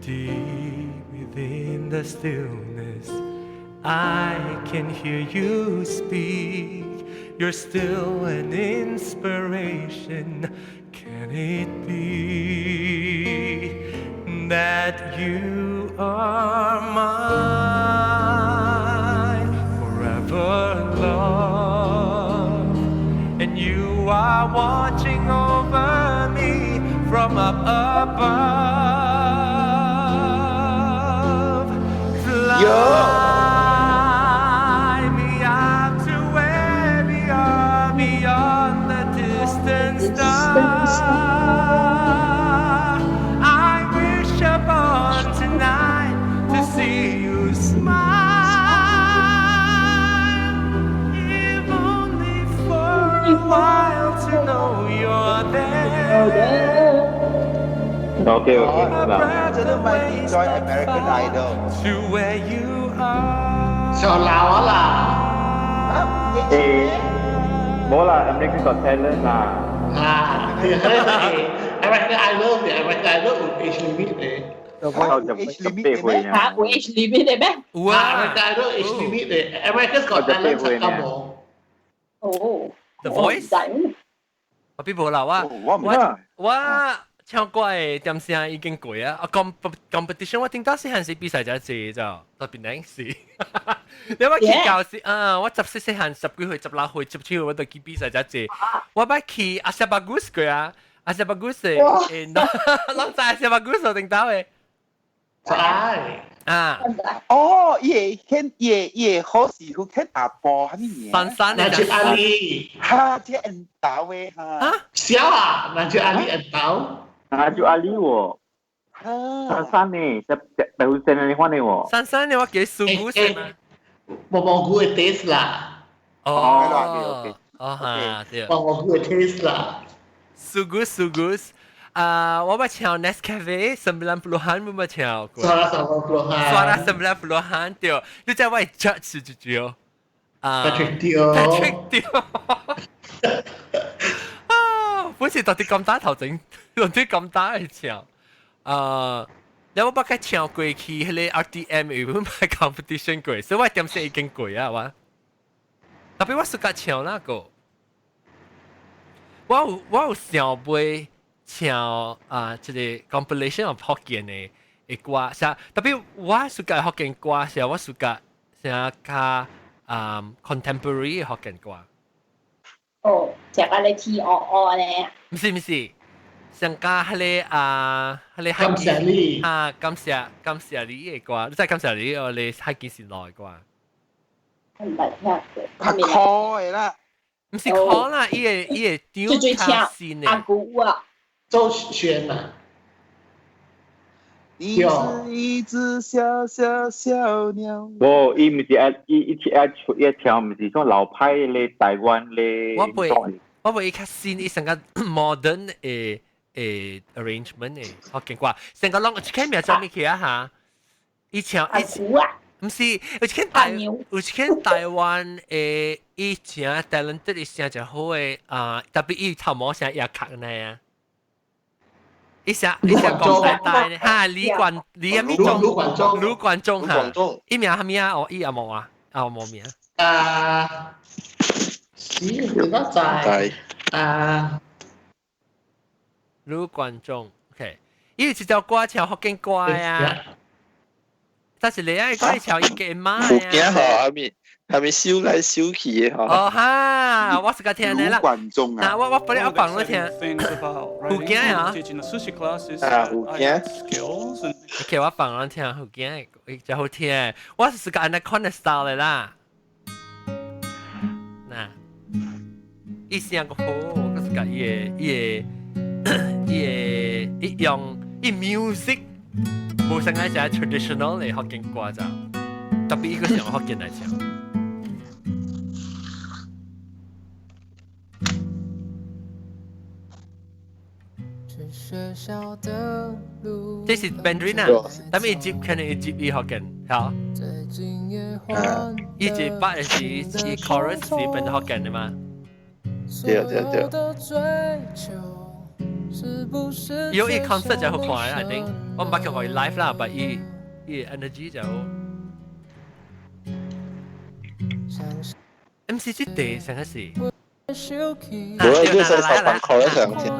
Deep within the stillness, I can hear you speak. You're still an inspiration. Can it be that you are my forever love? And you are watching over me from up above. Fly me up to where we are beyond the distant star. I wish upon tonight to see you smile, if only for a while to know you're there. OK， A breath 真的蠻 enjoy American Idol。 to where you are. 上鬧啊啦！誒，冇啦，American Got Talent 啦。啊，對，American Idol 嘅 American Idol 有 age limit 嘅。我就18歲嚇，有 age limit 的咩？有啊，American Idol age limit 嘅，American Got Talent 就冇。哦 The Voice？我邊無啦，我唱歌的點聲已經過啊！啊，competition 我頂到細漢時比賽才濟就，特別難是。你我去教時啊，我十四細漢十幾歲、16歲、17歲我就去比賽才濟。我捌去 Asia Bagus 過啊， Asia bagus 誒，攏知 Asia bagus 定到嘅。知。啊。哦，伊會顯伊會好是好顯阿婆啥物名？珊珊那就阿里。哈，這緣投的哈。笑啊，那就阿里緣投。那就阿里喎。珊珊呢？只只白胡生你看呢喎？珊珊你我記蘇古先嘛？毛毛菇的 taste 啦。哦，哦哈，對。毛毛菇的 taste 啦。蘇古蘇古，啊，我捌唱 Nescafe 90-an 冇捌唱過。 Suara 90-an。 Suara 90-an 對，你知我 judge 是就對。啊 Patrick Teo。 Patrick Teo。啊，本是到底咁大頭整，到底咁大嚟唱。啊，你我捌去唱過去彼个 RTM 有買 competition 過，所以我點先已經過啊，我。特別我暑假唱那個，我有想袂唱啊，這個 compilation of 福建的歌，啥特別我暑假福建歌，是我暑假啥較啊 contemporary 福建歌。哦，食個咧天鵝鵝咧。毋是毋是。上加彼个啊，彼个感謝你啊，感謝你的歌，你知感謝你哦，你海幾時來的歌？唔捌聽過。較苦的啦，毋是苦啦，伊會最張較新的。阿姑啊，周璇啊。你是一隻小小小鳥。無，伊毋是愛伊伊伊跳，毋是種老派咧台灣咧。我袂較新，伊上較 modern 的。誒 arrangement 誒，福建歌，成個攏有一間名叫咩去啊嚇？以前以前毋是有一間台灣誒，以前 talented 的聲真好的啊，特別伊頭毛聲也較呢啊。伊聲講大大呢，哈李冠李阿咪中，盧冠中，盧冠中哈，伊名啥物啊？哦，伊也無啊，啊無名。啊，是，你講在啊。盧冠中，OK，伊有一條歌唱福建歌啊，但是你愛講唱伊嘅媽福建吼，係咪燒來燒去的吼？哦哈，我是個聽的啦。盧冠中啊，我本來我放咗聽。福建啊。啊，福建。 OK，我放咗聽福建，真好聽。我是個按那款的 style 的啦。嗱，伊聲個好，我是個伊個伊用伊 music 無像愛食 traditional 的福建歌咋，特別伊個是用福建來唱。這是 Mandarin 啊，但係伊接可能伊接伊福建，嚇。伊一擺是伊 chorus 是變福建的嘛？對對對。有伊 concert 就好看啊，I think 我毋捌看過伊 live 啦，但伊 energy 就好。毋是這地上個是。無啊，你使放 chorus 上先。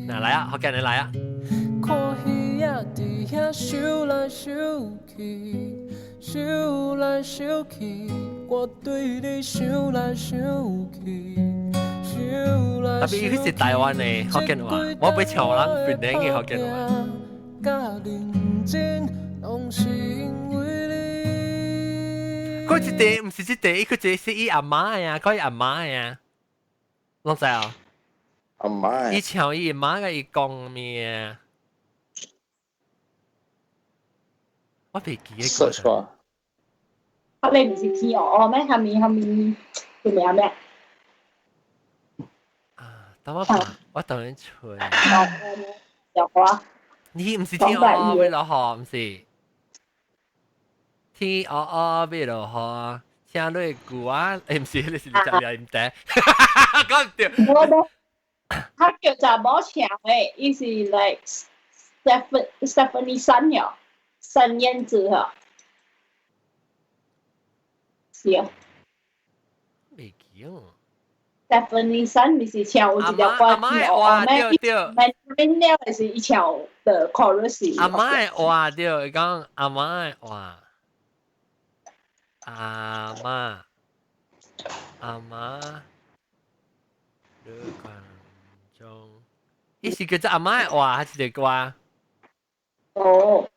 嗱，來啊，福建你來啊。看魚仔伫遐游來游去，游來游去，我對你想來想去。特別伊是台灣的福建話，我袂唱人檳城的福建話。嗰一塊毋是這塊，伊個一是伊阿媽呀，嗰伊阿媽呀，攏知啊？阿媽。伊唱伊阿媽甲伊講咩？我袂記得。說錯。啊！你毋是天鵝鵝咩？係咪係咪叫名咩？啊！等我我等陣吹。有啊。你毋是天鵝鵝欲落雨，毋是？天鵝鵝欲落雨，請你句啊！欸，毋是，你是你食料毋得，講唔對。我都，他叫查某唱的，伊是 like Stephanie Sun 喲，孫燕姿嗬，是啊。未記哦。 Stephanie Sun 咪是唱有一條歌阿媽的話對對。免了的是伊唱的 chorus。阿媽的話對，講阿媽的話。阿媽，阿媽，盧廣仲，伊是叫做阿媽的話，還是這歌？哦，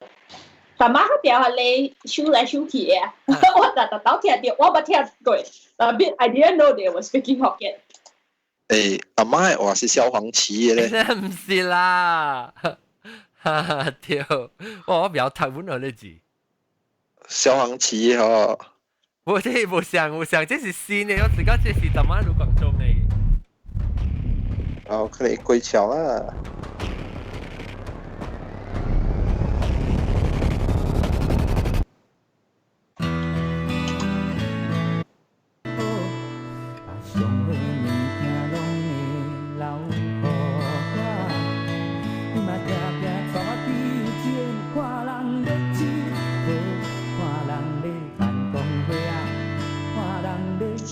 阿媽佢條係你數來數去嘅，我特特頭聽到，我冇聽過，but I didn't know they were speaking Hokkien。誒，阿媽的話是蕭煌奇嘅咧。唔是啦，哈哈對，我不要讀本來你字。蕭煌奇嗬。我這無像無像，這是新的，我自己這是淡仔盧廣仲的。哦，可能過橋啦。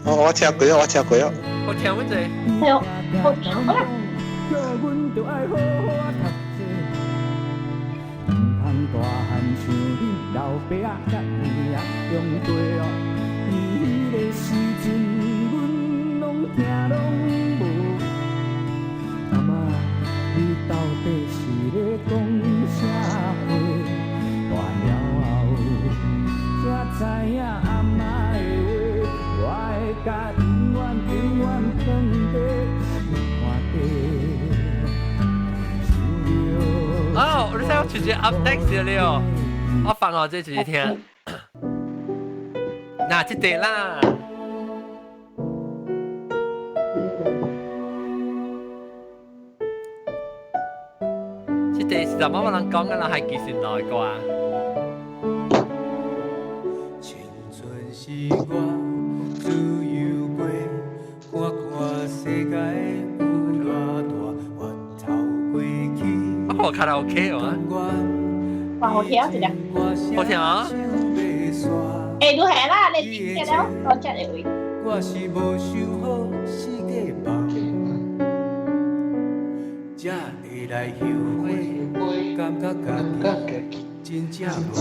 哦，我聽過啊，我聽過啊。我聽乜嘢？係哦，好聽好啦。哦，你睇我直接 update 了，我放我這直接聽。嗱，這個啦。這個是怎麼我人講嘅啦？係幾時來過啊？青春是我自由過，看看世界有偌大，越頭過去。我卡拉 OK 哦。哇，好聽啊，這個。好聽啊！誒，都係啦，你點了，我 check 你會。我是無想好四界放，才會來後悔，感覺家己真正無。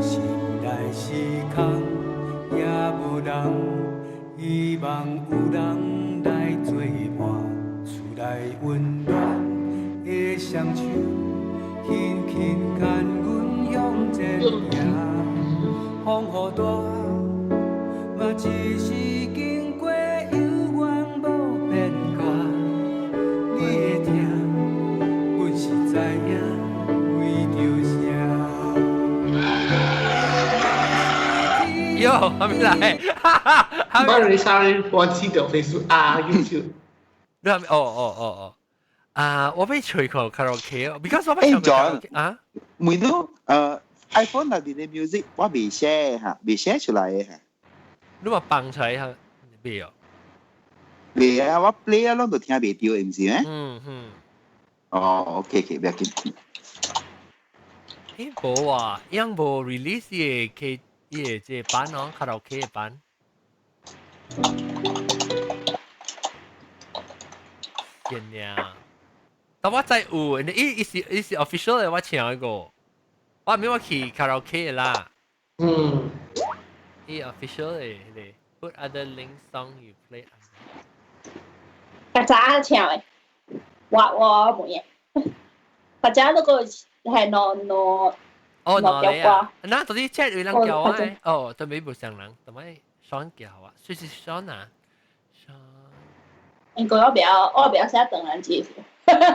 心內是空，也無人，希望有人來做伴，厝內溫暖的雙手，輕輕牽阮向前行。風雨大，嘛只是經過，犹原无变卦。你的疼，阮是知影，为著啥？喲，還沒來？Sorry sorry，我知道 Facebook 啊 YouTube。你係咪？哦哦哦哦。啊，我被吹過卡拉 OK，because 我被唱過卡拉 OK 啊。每都iPhone 內邊的 music 我未 share 嚇，未 share 出來嘅嚇。你話放出來嚇，未哦？未啊，我 play 啊，攏都聽袂著，毋是咩？嗯嗯。哦，OK OK，不要緊。咦，無啊，樣無 release 嘅 K 伊個這版哦，卡拉 OK 嘅版。見呀，但我知有，伊伊是伊是 official 的，我聽過。我沒有去卡拉 OK 啦。嗯。伊 official 的，咧 put other link song you play。較早唱的，我無嘢。較早那個係喏喏。哦，喏咧啊！那到底這有人叫我？哦，都沒無上人，同埋雙叫啊，就是雙啊，雙。應該我比較我比較寫唐人字，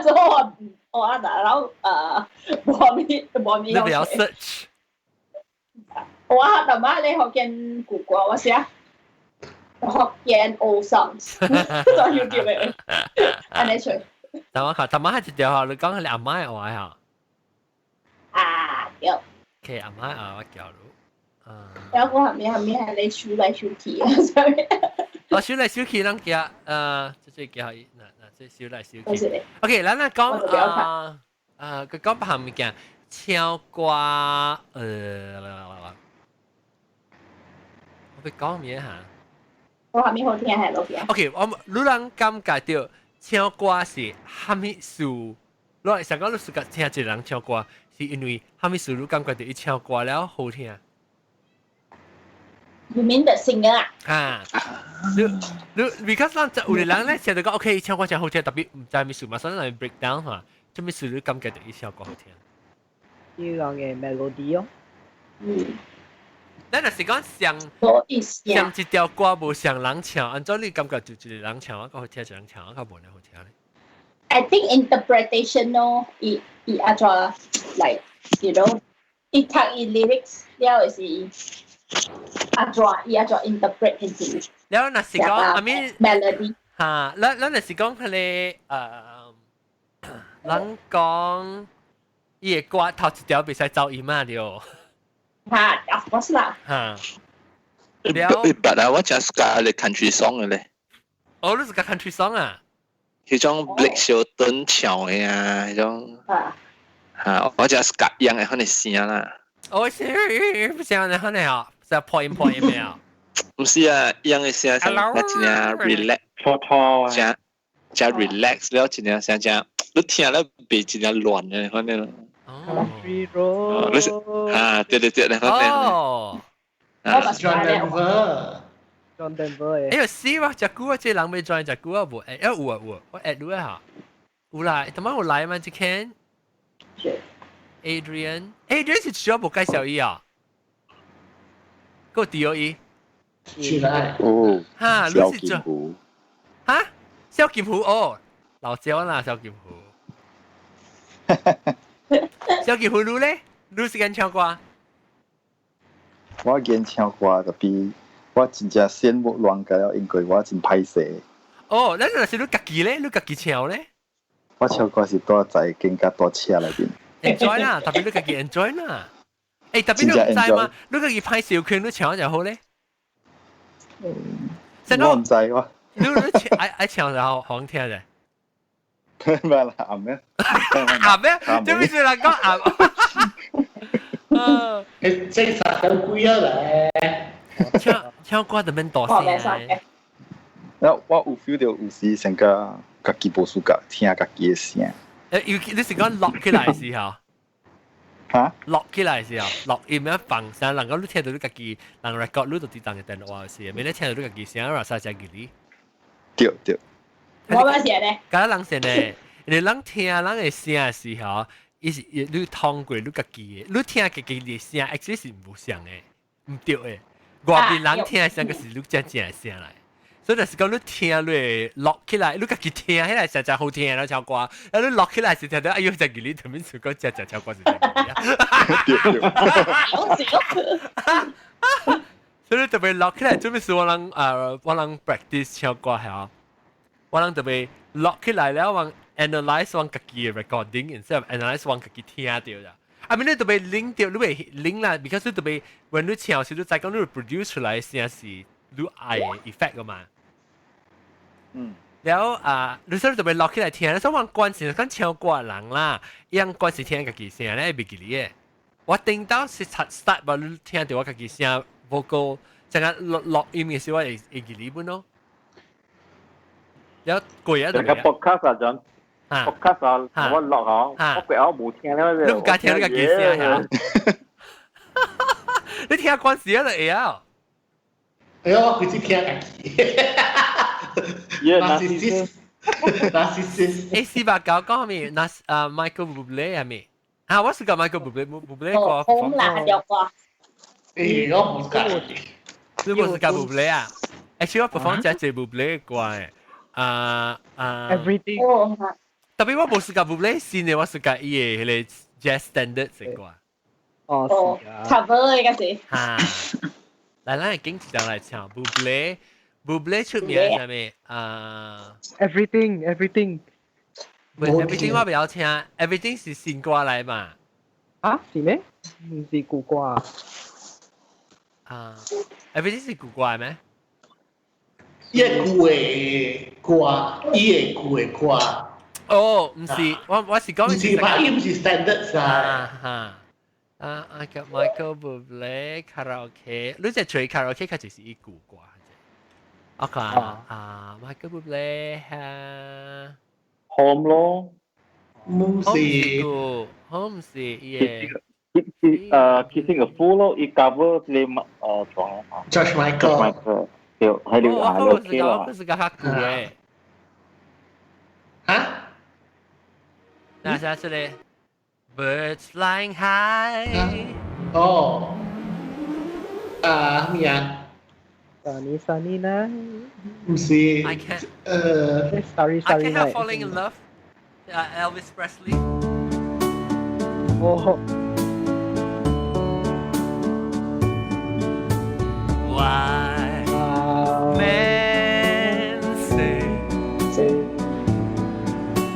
所以我我啊大佬無咪無咪。你比較 search。我啊，大媽你福建古歌，我寫福建 old songs，就要叫你按呢出。但我看，大媽係一條你講係你阿媽的話嚇。啊，對。 OK，阿媽啊，我叫你。啊。然後我後面後面係你數來數去啊，所以。我數來數去，咱叫這這叫伊，那那這數來數去。OK，咱來講啊啊，佢講別項物件，唱歌我欲講咩嚇？我下面好聽係老邊。 OK，我你人感覺到唱歌是蝦米事？你想講你是聽一個人唱歌，是因為蝦米事？你感覺到伊唱歌了好聽？ You mean the singer 啊？啊，你你 because 咱有啲人咧成日講 OK 唱歌真好聽，特別毋知咩事嘛，所以來 break down 嘛，做咩事你感覺到伊唱歌好聽？伊人嘅 melody 哦。咱若是講上上一條歌無上人唱，按怎你感覺就一個人唱啊較好聽，一個人唱啊較無呢好聽咧？ I think interpretation 咯，伊伊按怎 like 伊讀伊 lyrics 了是按怎伊按怎 interpret into。了若是講 I mean melody 嚇，咱咱若是講彼個人講伊的歌頭一條袂使走音啊對。嚇，of course 啦。嚇。了，but 啊，我真 suka 咧 country song 嘅咧。哦，你是個 country song 啊？彼種 Blake Shelton 唱的啊，彼種。啊。嚇，我真 suka 樣的款的聲啦。哦，是不是按呢款的啊？是破音破音的啊？毋是啊，樣的聲真正 relax，拖拖啊，真真 relax 了，真正聲真，你聽了袂真正亂的款的咯。哦，你是啊，對對對，款的。哦。 John Denver。 John Denver。哎呦，是哇，這久啊，這人欲 join 這久啊無？哎，有啊有啊，我 add 你下。有啦，怎麼有來嗎？這間？Adrian，Adrian 是主要無介紹伊啊？個第二伊。出來。哦。哈，蕭金虎。哈？蕭金虎哦，老焦啦，蕭金虎。蕭金虎你咧？你是敢唱歌？我見唱歌特別，我真正羨慕亂個了，因為我真歹勢。哦，咱若是你家己咧，你家己唱咧？我唱歌是蹛在更加大車內面。 enjoy 啦，特別你家己 enjoy 啦。欸，特別你毋知嗎？你家己歹勢有可能你唱就好咧。我毋知我。你你唱愛愛唱就好好聽嘅。唔係啦，暗咩？暗咩？做咩事人講暗？誒，這啥咁貴啊咧？唱唱歌就免大聲。我我有 feel 到有時成個家己無 suka 聽家己的聲。誒，尤其你是講錄起來時候？嚇？錄起來時候，錄音樣放聲，人講你聽到你家己，人 record 你就佇當個電話時，免你聽到你家己聲，話啥只記哩？對對。我嘛是咧。敢人先咧，你人聽人的聲的時候，伊是你通過你家己的，你聽家己的聲，actually 是無相的，毋對的。外面人聽的聲，個是你真正的聲來。所以就是講你聽你錄起來，你家己聽起來誠誠好聽啦，唱歌。啊，你錄起來是聽到，哎喲，這個你特別是講誠誠唱歌是這個。對對。所以你特別錄起來，做咩事我人啊，我人 practice 唱歌係我人特別錄起來了，我 analyze 我家己的 recording，instead of analyze 我家己聽到啦。啊，你特別拎到，你會拎啦，because 你特別，when 你唱時，你再講你 produce 出來聲是你愛的 effect 噶嘛。了啊，你所以特別錄起來聽，所以我關是講唱歌人啦，伊樣關是聽家己聲咧，袂記哩的。我頂到是 start 吧，你聽到我家己聲 vocal，陣間錄錄音嘅時我會會記哩本咯。了過啊，就個 podcast 啊，陣 podcast 啊，我錄啊，我過後無聽了。你毋敢聽你家己聲嚇？你聽關時啊就會啊。哎呦，我開始聽家己。 Narcissist narcissist。誒，489講咩？那啊，Michael Bublé 係咪？啊，我是講 Michael Bublé，Bublé 歌。好啦，條歌。誒，我唔敢。你無是講 Bublé 啊？Actually 我 perform 真濟 Bublé 歌誒。啊啊。 Everything。特別我無是講 Bublé 新的，我是講伊的彼個 jazz standard 的歌。哦，是啊。 cover 嘅個是。哈。來，咱會經一條來唱 Bublé。Bublé 出名係咩？啊，Everything Everything。 Everything 我比較聽，Everything 是新歌來嘛？啊，是咩？毋是舊歌啊？啊，Everything 是舊歌咩？伊個舊的歌，伊個舊的歌。哦，毋是，我我是講毋是嘛？伊毋是 standard 啊。哈啊啊！叫 Michael Bublé karaoke，你只吹 karaoke 較就是伊舊歌。我看啊，Michael Bublé 哈，Home 咯，唔是，Home 是伊個。Kissing a Fool 咯，伊 cover 你床啊。 George Michael。 George Michael，對，係你啊，你 OK 啦。我是個較舊嘅。嚇？那下次咧，Birds flying high。哦。啊咩啊？ Sunny sunny night。唔是。 I can't. Sorry I sorry can't help night。 falling in love. Elvis Presley. 哦。 Why men say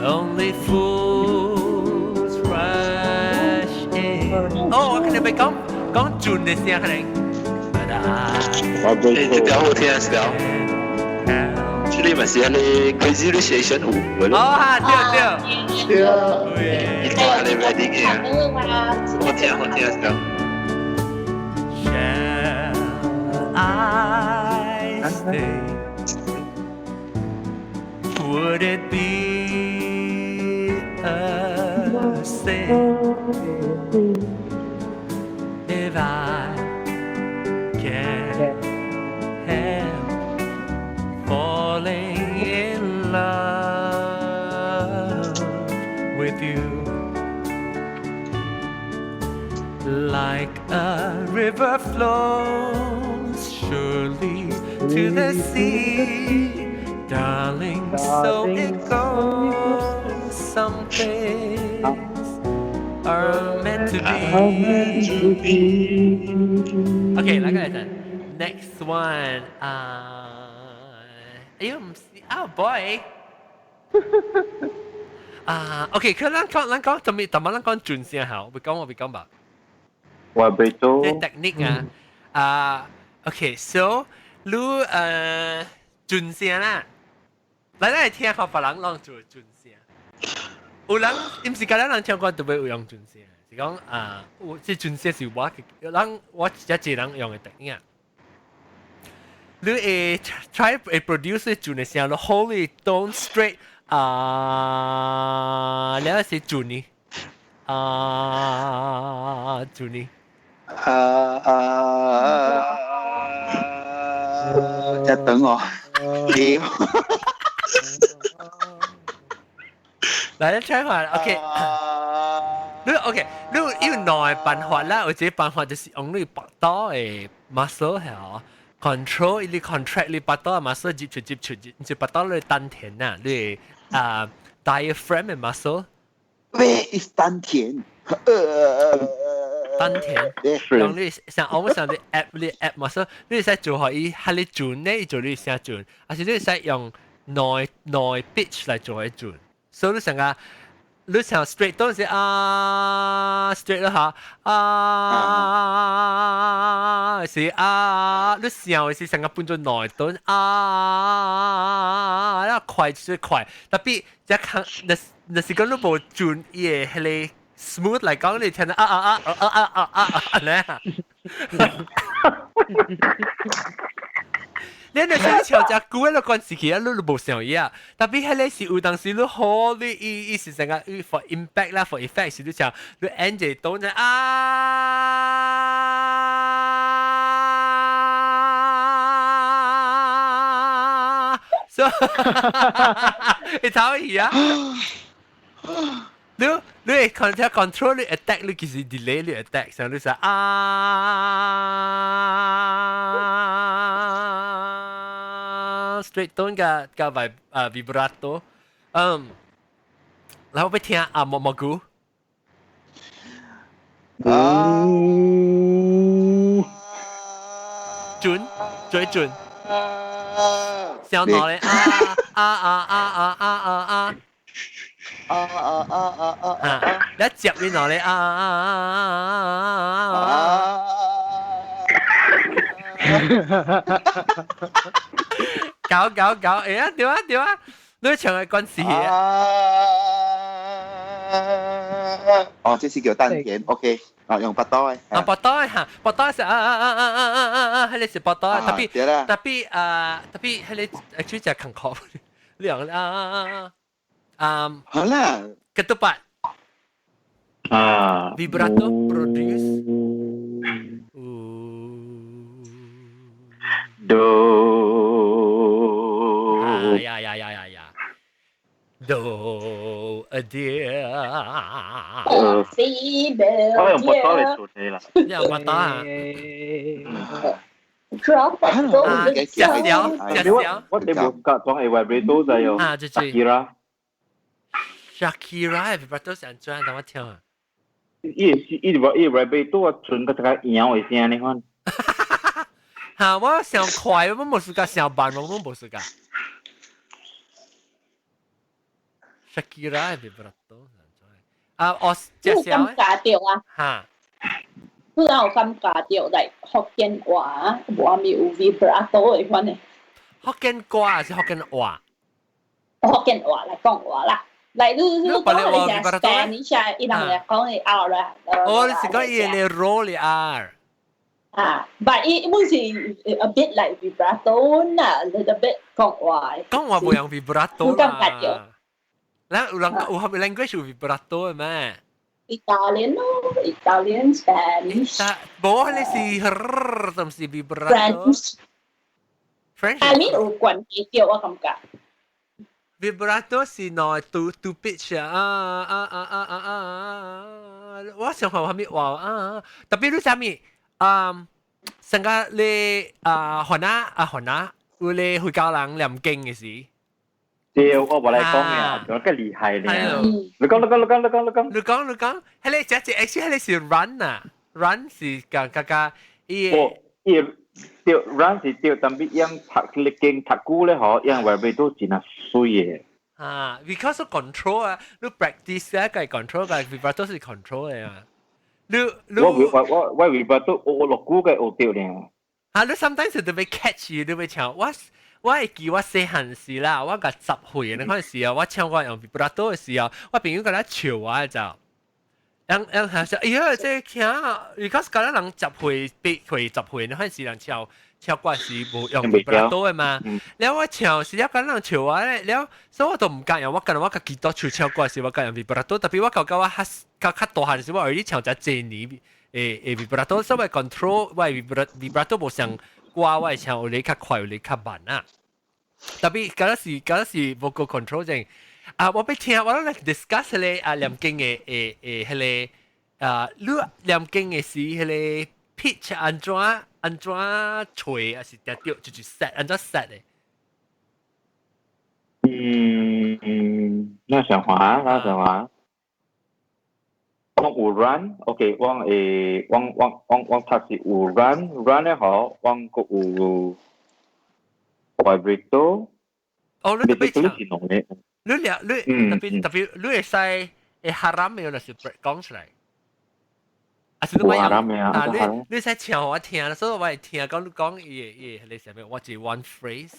only fools rush in。哦，我可能被講講準的聲可能。But I 誒，這條好聽是條。這裡咪是那個 Crazy Rich Asian 有嘅哦哈，對對。對。伊講那個 wedding 嘅，好聽好聽是條。 Shall I stay? Would it be a sin if I can't help falling in love with you? Like a river flows surely to the sea, darling, so it goes. Some things are meant to be. Okay, 來個來陣。Next one，啊，哎呦唔是，Oh boy。啊，OK，佢咱講咱講，特別特別咱講轉聲好，別講我別講吧。我未做。即 technique 啊，啊，OK，so 你轉聲啦，來來聽下別人攏做轉聲。有人毋是敢若人聽過特別有用轉聲，是講啊，有這轉聲是我人我一個人用的 technique 啊。你會 try 會 produce 轉的聲，你 hold it tone straight 啊，了是轉呢啊，轉呢。啊啊！一等我，點？來，你 try 下，OK。你 OK，你有兩個辦法啦，有一個辦法就是用你腹肚的 muscle 係 control 你 contract 你腹肚的 muscle 接觸接觸接，就腹肚你丹田啊，你啊 diaphragm 的 muscle。咩是丹田？丹田，用你像我想你 app 你 app muscle，你會使做予伊哈你準咧，伊做你聲準，還是你會使用內內 pitch 來做伊準，所以你想啊，你想 straight 當時啊 straight 啦嚇啊是啊，你想的是成個變做內頓啊，了快就是快，tapi 這看那那是講你無準伊的彼個 smooth 來講，你聽到啊啊啊啊啊啊啊啊咧。你若是唱只久的關係起啊，你都無想伊啊。tapi 彼個是有當時你好，你伊伊是成個 for impact 啦，for effect 是你唱你 end 一個啊，所以你頭去啊。你你會 control 你 attack 你其實 delay 你 attack，像你說啊，straight tone 加加 vib 啊 vibrato，嗯，然後要聽啊蘑蘑菇，啊，準最準，小腦咧啊啊啊啊啊啊啊啊！啊啊啊啊啊啊！一接你攞咧啊啊啊啊啊！搞搞搞！哎呀，對啊對啊，你唱嘅關係啊！哦，這是叫丹田，OK，啊，用腹肚嘅。啊，腹肚嘅嚇，腹肚是啊啊啊啊啊啊啊啊，彼個是腹肚，tapi tapi 啊，tapi 彼個 actually 就艱苦，你用啊啊啊啊！好啦，ketupat。啊，vibrato produce。 Do 啊呀呀呀呀呀！Do a deer。我用筆刀嚟做你啦。你用筆刀啊？ Drop 啊，食小食小。我哋冇夾裝係 vibrato 就有。啊，就是 Shakira。 Shakira vibrato 是按怎？等我聽啊。伊伊伊 vibrato 啊，純個這個搖的聲你看。嚇！我上快，我冇時間上慢，我冇時間。Shakira vibrato 啊，我你有感覺到啊？嚇！你有感覺到來福建話無啥物有 vibrato 的款的？福建歌還是福建話？福建話來講話啦。來，你講的是 Spanish，伊人來講的 R 啦。哦，你是講伊的 roll 的 R。啊，but 伊本是 a bit like vibrato 啦，little bit 講話。講話無用 vibrato 啦。咱有人有蝦米 language 有 vibrato 的咩？Italian 咯，Italian Spanish。無，你是，唔是 vibrato。 French。 I mean 有關係到我感覺。 vibrato 是內 two two pitch 啊啊啊啊啊啊！我想看蝦米話啊，特別你啥物啊？成個你啊，韓啊啊韓啊，有你回教人念經嘅時。對，我無來講嘅，我較厲害咧。你講，你講，你講，你講，你講。你講，你講，彼個只只，actually 彼個是 run 啊，run 是講較較伊。哦，伊對 run 是對，但係樣讀你經讀久咧，嗬，樣 vibrato 真係水嘅。啊，because control 啊，你 practice 啊，個 control 個 vibrato 是 control 嘅啊。你你我我我我 vibrato 我落久嘅學到咧。啊，你 sometimes 就會 catch 你會唱我。我會記我細漢時啦，我甲10歲那款時啊，我唱歌用 vibrato 的時候，我朋友共我笑我就，人人係說，哎呀，這聽，because 敢若人10歲、8歲、10歲那款時人唱唱歌是無用 vibrato 的嘛，了我唱時了敢人笑我咧，了所以我都毋敢用，我敢若我家己都唱唱歌時，我敢用 vibrato，特別我感覺我較較較大漢時，我會唱一濟年誒誒 vibrato，所謂 control 我 vibrato 無像歌我會唱有咧較快，有咧較慢啊。特別敢若是 vocal control 正啊！我欲聽，我攏來 discuss 彼個啊念經的誒誒彼個啊，你念經的時彼個 pitch 按怎按怎揣，還是定著就是 set 按怎 set 的？嗯，那想話，那想話。我有 run，OK，我會，我我我我讀是有 run，run 咧好，我閣有 vibrato。哦，你特別唱，你兩你特別特別，你會使會 haram 的，就是講出來。啊，是你莫啊，你你使唱我聽，所以我會聽講你講伊伊彼個啥物，我只 one phrase。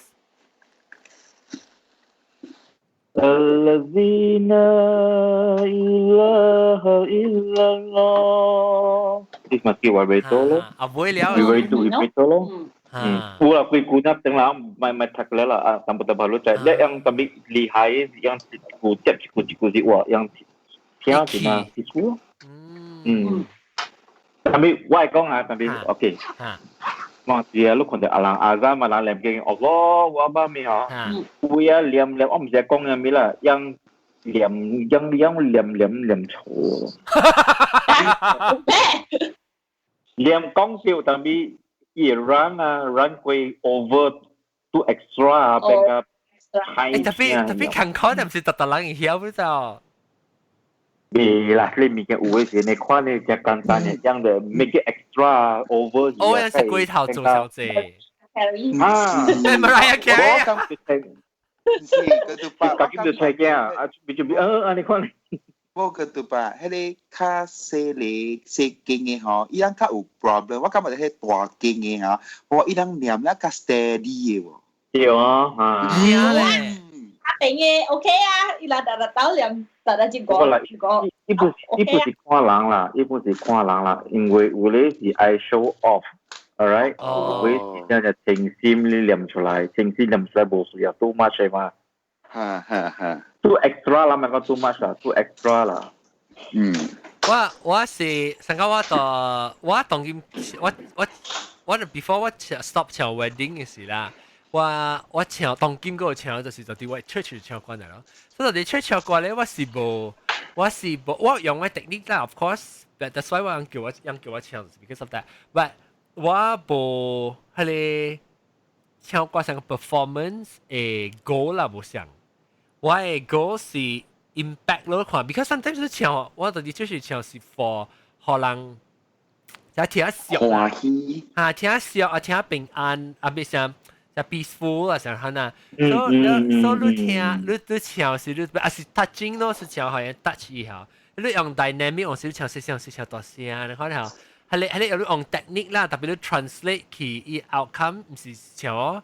الذي لا إله إلا الله，呢咪叫 vibrato 咯。啊，會了。 vibrato vibrato 咯。嗯，有啦，幾句那等啦，咪咪讀了啦，啊，淡薄淡薄咯，就一樣特別厲害，樣一句接一句一句是話，樣聽是嘛，一句。嗯。特別我係講啊，特別 OK。我是啊，你看到阿人阿ဇ嘛人念經，哦，我媽咪嗬，有啊念念，我唔知講咩啦，樣念樣樣念念念錯。念講笑，但係伊 run 啊 run 過 over too extra 啊，變個太特別特別近可能唔是特特人會曉不就？未啦，你物件有的時你看你真簡單的，樣的 make it extra over。我有是龜頭做小姐。啊， Mariah Carey。是，個都把，家己就揣囝啊，就就呃，按呢款。無個都把，彼個較細個細間的吼，伊人較有 problem，我感覺彼大間的吼，我伊人念了較 steady 的喎。對啊，啊。係啊咧。阿平嘅 OK 啊，伊拉逐日鬥念，逐日一個一個。伊不伊不是看人啦，伊不是看人啦，因為有咧是愛 show off，alright，有咧是真正誠心你念出來，誠心念出來無需要 too much 嘛。哈哈哈。 too extra 啦，咪講 too much 啦，too extra 啦。嗯，我我是上個我到我當今我 before 我 stop 唱 wedding 嘅時啦，我唱當今嗰個唱就是就佇我 church 唱歌嚟咯。所以佇 church 唱歌咧，我是無我用嘅 technique 啦，of course，but that's why 我人叫我唱，because of that。But 我無彼個唱歌上個 performance 嘅 goal 啦，無像。我嘅 goal 是 impact 咯，看，because sometimes 你唱，我到底就是唱是 for 予人，就聽笑歡喜，嚇聽笑啊，聽平安啊，別像就 peaceful 啊，像咁啊，所以所以你聽你唱是你啊是 touching 咯，是唱予人 touch 一下，你用 dynamic 我是唱細聲細聲大聲，你看下，係你有你用 technique 啦，特別你 translate 去伊 outcome 毋是像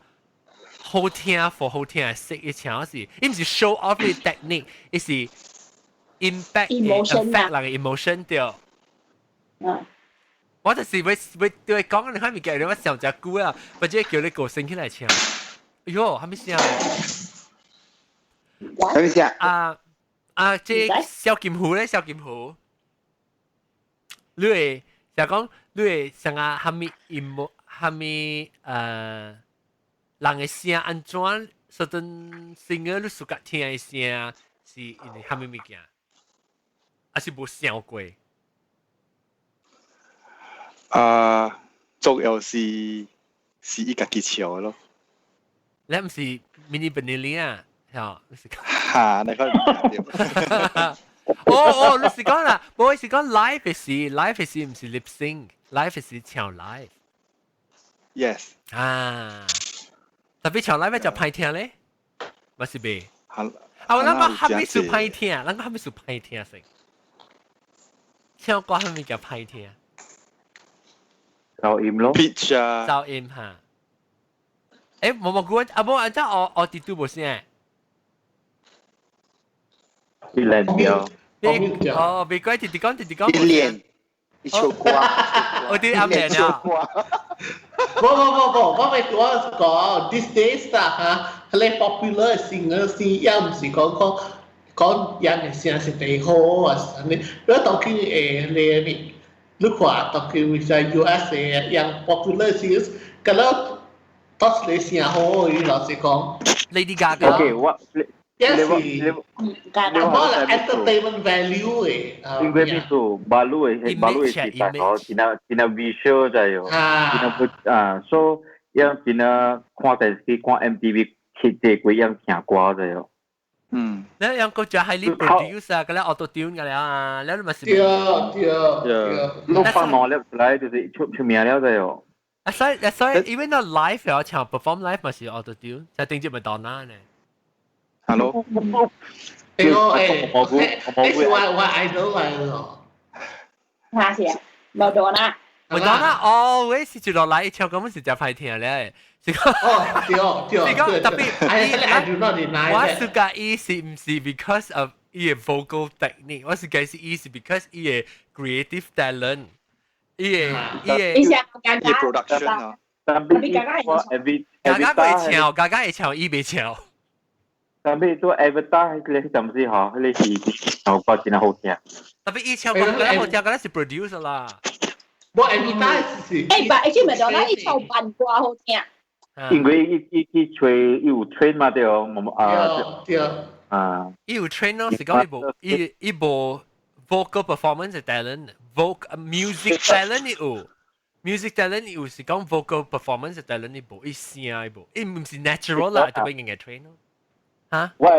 好聽 for 好聽嘅色，伊唱是，伊毋是 show off 你 technique，伊是 impact emotion affect 人嘅 emotion 對。我就是會對講，你看物件，你我想隻久啊，或者叫你個聲起來唱。哎喲，係咪聲？係咪聲？啊啊！這蕭金虎咧，蕭金虎，你會就講你會想啊，蝦米 emo 蝦米人嘅聲按怎？certain singer 你 suka 聽嘅聲是因為蝦米物件？還是無想過？啊，主要是伊家己唱咯。你毋是 Milli Vanilli 啊？嚇，你是講？哈，你可能哦哦，你是講啦，無是講 live 是 live 是毋是 lip sync，live 是唱 live。 Yes。啊，特別唱 live 就歹聽咧，嘛是袂？啊，我諗講蝦米數歹聽，咱講蝦米數歹聽先？唱歌蝦米叫歹聽？噪音咯，pitch 啊，噪音哈。誒，無無估啊，無按照我啲都無聲。你練掉。哦，別怪弟弟講，弟弟講。一練，一首歌。我啲啱練啊。無無無無，我咪我講，these days 啦嚇，佢哋 popular singer 是也毋是講講講人嘅聲是最好啊，啥物？如果當佢你你看當佢在 USA 樣 popular singers，咁樣當時你聲好，伊老實講。 Lady Gaga。 OK，我也是，無啦 entertainment value 嘅。因為咩數？馬路嘅馬路嘅時代吼，真係真係 visual 就係，真係不啊，所以樣真係看電視看 MTV 設計過樣聽歌就係。你樣個就係你 produce 啊，嗰啲 auto tune 嘅啦啊，你咪是。對對對。你放兩粒出來就是出出名了就係。啊，所以 even 到 live 又唱 perform live 咪是 auto tune，就頂住 Madonna 呢。 Hello。對哦，誒，你是我 idol 來咯。嚇是啊，Madonna。 Madonna always 是落來唱歌，是真歹聽咧。是講哦，對對，是講特別。 I do not deny 我 suka 伊是毋是 because of 伊嘅 vocal technique，我是解釋伊是 because 伊嘅 creative talent，伊嘅伊嘅。伊是加加 production 啊。特別我 every 加加會唱，加加會唱，伊袂唱。特別做 Avatar 彼個陣時吼，彼個是唱歌真係好聽。特別伊唱歌好聽，嗰是 producer 啦。我 Avatar 是。誒，但係咪就講伊唱慢歌好聽？因為伊伊去吹，伊有 train 嘛對哦，我啊對啊，伊有 train 咯，是講伊無伊伊無 vocal performance talent，vocal music talent 伊有，music talent 伊有是講 vocal performance talent 伊無，伊聲伊無，伊毋是 natural 啦，特別應該 train 咯。嚇？我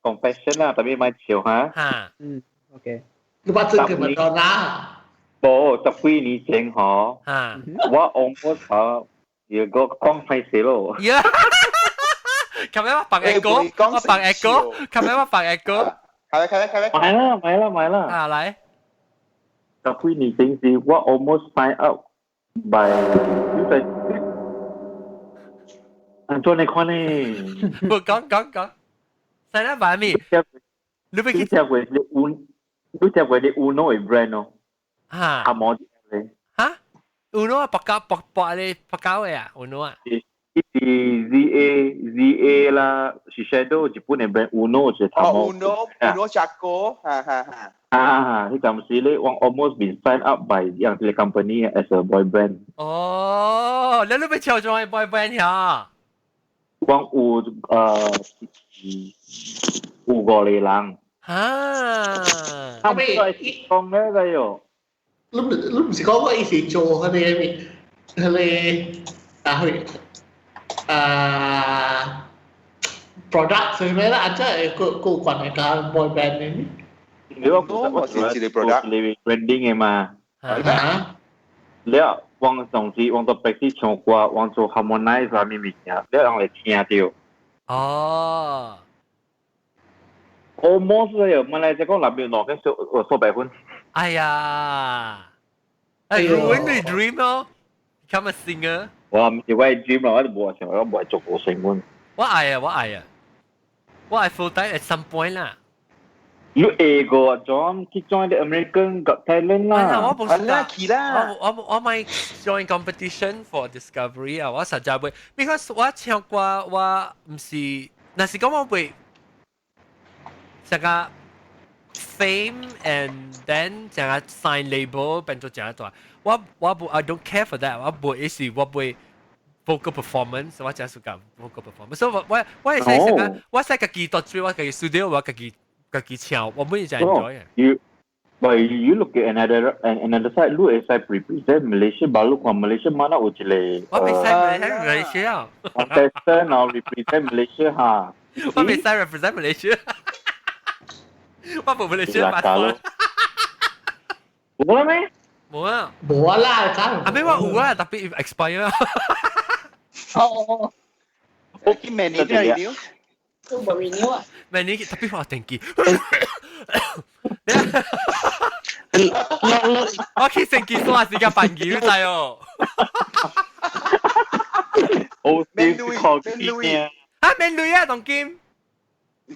confession 啦，特別莫笑哈。嚇。嗯，OK。你把這個咪當啦。無十幾年前吼，我 almost 吼，如果講歹勢咯。琴日我放 echo，我放 echo，琴日我放 echo。開來開來開來。買啦買啦買啦。啊來。十幾年前是我 almost sign up by 你在按怎你看呢？無講講講，sign up by 咩？你欲去聽過你有，你聽過你 Uno 的 brand 哦？嚇。阿毛咧。嚇？Uno 啊，白膠白白咧白膠的啊，Uno 啊。伊是 Z A Z A 啦， Shiseido 日本嘅 brand Uno 一個頭毛。哦，Uno Uno Chaco，哈哈哈。啊，彼陣時咧，我 almost been signed up by 樣這個 company as a boy band。哦，你都欲唱做 boy band 呀？我有有五個人。啊！啊，咩講咩個喲？你唔是講我以前做嗰啲咩？嗰個啊去啊 product 係咩啦？啊，即係個個關係間 boy band 呢？你話我是一個 product 你 branding 嘅嘛？啊！了，我上次我到白去唱歌，我做 harmonize 啊，咩物件，了人會聽到。哦。 Almost 啊，馬來西亞講那邊攞緊數數百分。哎呀！哎，ruin the dream 咯，become a singer。我唔是我的 dream 啦，我都無想，我無做歌星阮。我愛啊，我愛啊，我愛 full time at some point 啦。你下個 join 去 join the American Got Talent 啦。我冇試啦。我咪 join competition for discovery 啊！我實在會，because 我唱歌我唔是，若是講我會，這個 fame and then 這個 sign label 變做這大。我不 I don't care for that。我不意思我不會 vocal performance，我真係講 vocal performance。所以我我我係使個我使家己獨住，我家己 studio，我家己家己唱，我每日就 enjoy。 You But you look at another side, 你會使 represent Malaysia, baru 看 Malaysia mana 有一個我袂使 represent Malaysia。 contestant 然後 represent Malaysia 哈。我袂使 represent Malaysia。我無 Malaysia passport。冇啦咩？冇啊。冇啦，梗啊咩話有啊，特別 expire。哦。我見明年都 renew。都冇 renew 啊。明年特別話定期。我去成結束時間辦幾滯哦。好免鐳，免鐳啊，免鐳啊，當今。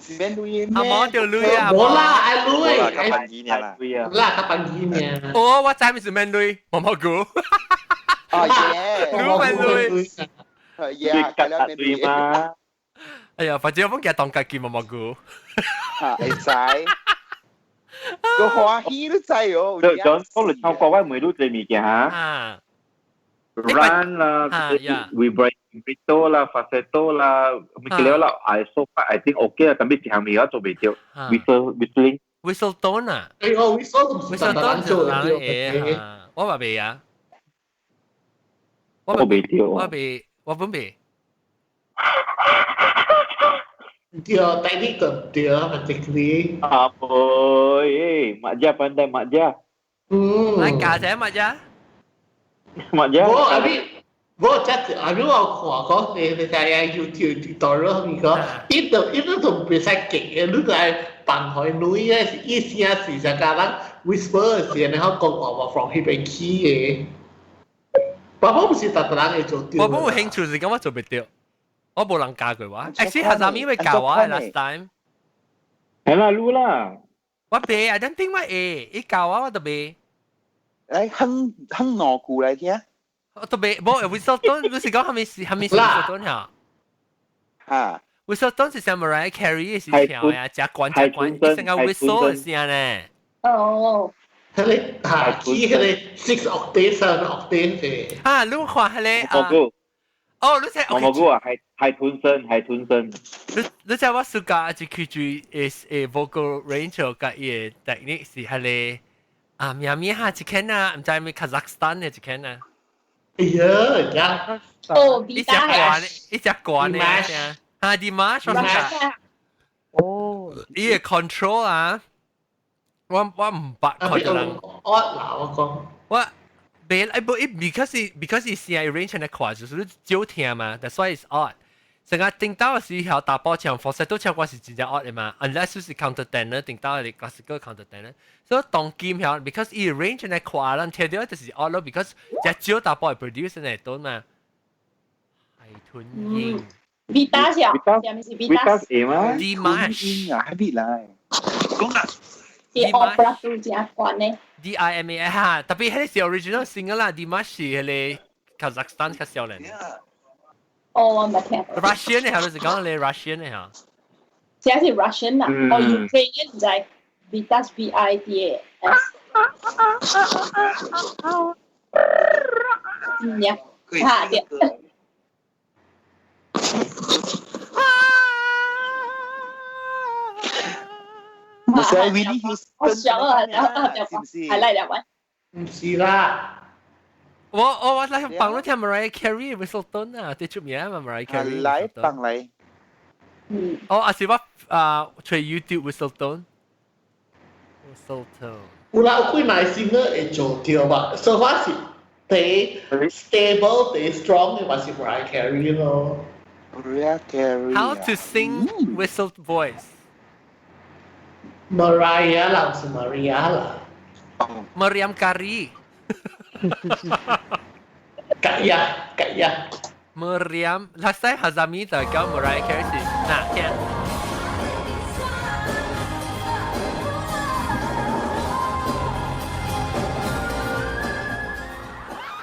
是免鐳啊，冇掉鐳啊。冇啦，愛鐳，較辦幾年啦。啦，較辦幾年。哦，我知咪是免鐳，毛毛菇。哦耶，鐳免鐳。耶，係啦，免鐳嘛。哎呀，反正我冇記得當家己毛毛菇。嚇，會使。個歡喜都知哦。就講講嚟唱國外每都這物件嚇。啊。 Run 啦，vibrato 啦，falsetto 啦，咪記了啦。I so far I think OK 啦，但係一項物我做袂到。Whistle whistling。 Whistle tone 啊。哎哦，whistle 唔是 whistle tone 做嘅。我話袂啊。我袂到。我袂，我本袂。對，第呢個對，particularly。啊，boy, mak Jah pandai mak Jah. 嗯。來教者mak Jah。 mak Jah。我阿邊，我真係阿邊我看講你睇下 YouTube tutorial 咪講，伊就伊都唔袂使勁嘅，你就係扮海女嘅，伊聲是就教人 whisper 時，然後講話話 from 彼邊起嘅。爸爸唔是逐逐人會做對。我冇興趣是講我做袂到。我冇人教過我。Actually，下站因為教我 last time。係啦，擼啦。我袂，I don't think 我會。伊教我我都袂。來哼哼兩句來聽。我都袂，無 whistle tone，你是講係咪是係咪是 whistle tone 嚇？嚇。 whistle tone 是像 Mariah Carey 是唱呀，食管食管，伊成個 whistle 的聲呢。哦。迄個嚇，起迄個 six octave seven octave 嘅。啊，你看迄個啊。哦，你知我冇估啊，係海豚聲，海豚聲。你知我暑假就去住is a vocal range 佮伊的 technique 是彼個啊，咩咩哈一間啊，毋知咩 Kazakhstan 的一間啊。哎呀，呀！哦，一隻歌呢，一隻歌呢，啊，Dimash 我暑假。哦，伊個 control 啊，我毋捌看到人。我嗱我講。我。別哎不，伊 because 伊聲 range 來看，就是你少聽嘛，that's why it's odd。成個頂到時候大波唱，falsetto 唱歌是真正 odd 的嘛，unless 是 counter tenor 頂到的 classical counter tenor。所以當今曉，because 伊 range 來看，咱聽到就是 odd 咯，because 只少大波會 produce 來多嘛。海豚音。 Vitas 呀，係咪是 Vitas 會嗎？Dimash 啊，喺邊來？講啊！是 opera 都真懸呢。 D I M A 哈，特別彼個是 original singer 啦，Dimash 是彼個 Kazakhstan 較少年。哦，我冇聽。 Russian 嘅係咪是講你 Russian 嘅嚇？這是 Russian 啊，哦 Ukrainian 唔知 Vitas V I T A S。嗯呀，嚇對。唔是 Whitney Houston，我想啊，係嚟兩位。唔是啦。我嚟幫你聽 Mariah Carey Whistle Tone 啊，最出名啊 Mariah Carey。來幫嚟。嗯。哦，啊是我啊，隨 YouTube Whistle Tone。Whistle Tone。有啦，有幾賣 singer 會做到吧？所以我是第 stable、第 strong 嘅，還是 Mariah Carey 咯。 Mariah Carey。 How to sing whistle voice？ Mariah 啦，唔是 Maria 啦。 Mariam Carey。吉呀吉呀。 Mariam，last time Hazami 就講 Mariah Carey 是哪聽？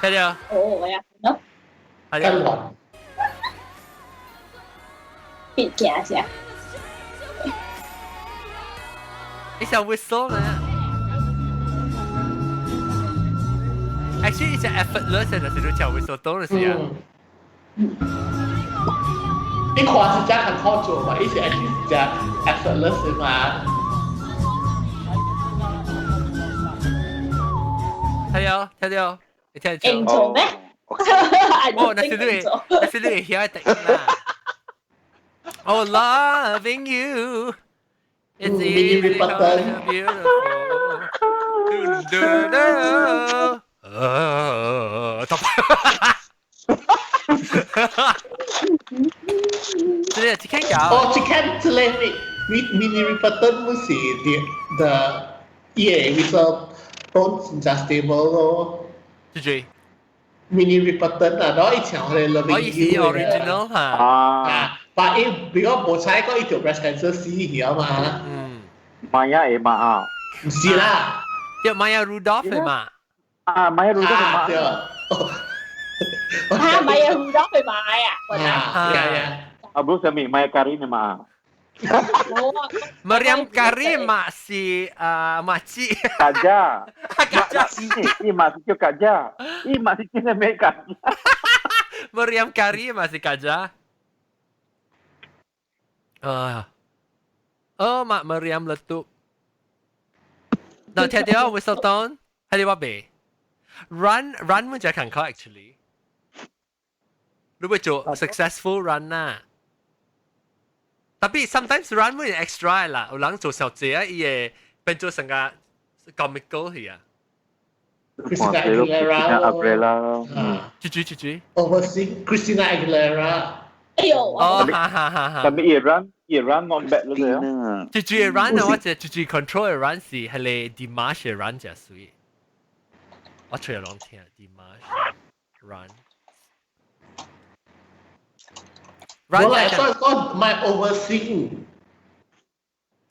聽到？哦，我呀，喏。係啊。別驚先。你想 whistle 咩？Actually, it's effortless 嘅，就是你唱 whistle 都是啊。你看是真很好做嘛，伊是 actually 是真 effortless 嘛。聽到，聽到，你聽到？應做咩？哦，那是你，那是你曉得啦。Oh, loving you, it's easy, beautiful. 這個這間搞。哦，這間這個 mini Riperton 不是 the 伊個 whistle tone 真正 stable 咯。這句。 Mini Riperton 啊，然後伊唱佢 Loving 我意思 original 嚇。啊，但伊比較無彩講伊條 breast cancer 死去啊嘛。嗯。瑪雅會嘛啊？唔是啦。叫 Maya Rudolph 嘅嘛。啊，Maya Rudolph 嘛。對。啊，Maya Rudolph 去買啊！啊，係啊。啊，不是咪 Maya Karin 嘛？ Mariam Karim 嘛是啊馬子。卡加。卡加。伊嘛是叫卡加，伊嘛是叫咩卡加？ Mariam Karim 嘛是卡加。啊。哦，Mak Mariam letup。嗱，聽到 whistle tone，係你話未？Run run 咪就係近 actually。你會做 successful run 啦。Tapi sometimes run 會 extra 啦，有人做小姐啊，伊會變做成個 comical 去啊。 Christina Aguilera 嗯，豬豬豬豬。 Overseas Christina Aguilera。哎呦！哦，哈哈哈哈。特別伊 run 伊 run not bad 咯，豬豬 run 啊，我只豬豬 control 嘅 run 是係你 Dimash 嘅 run 只水。我吹嚟聽 Dimash run。我嚟所以講唔係 oversing。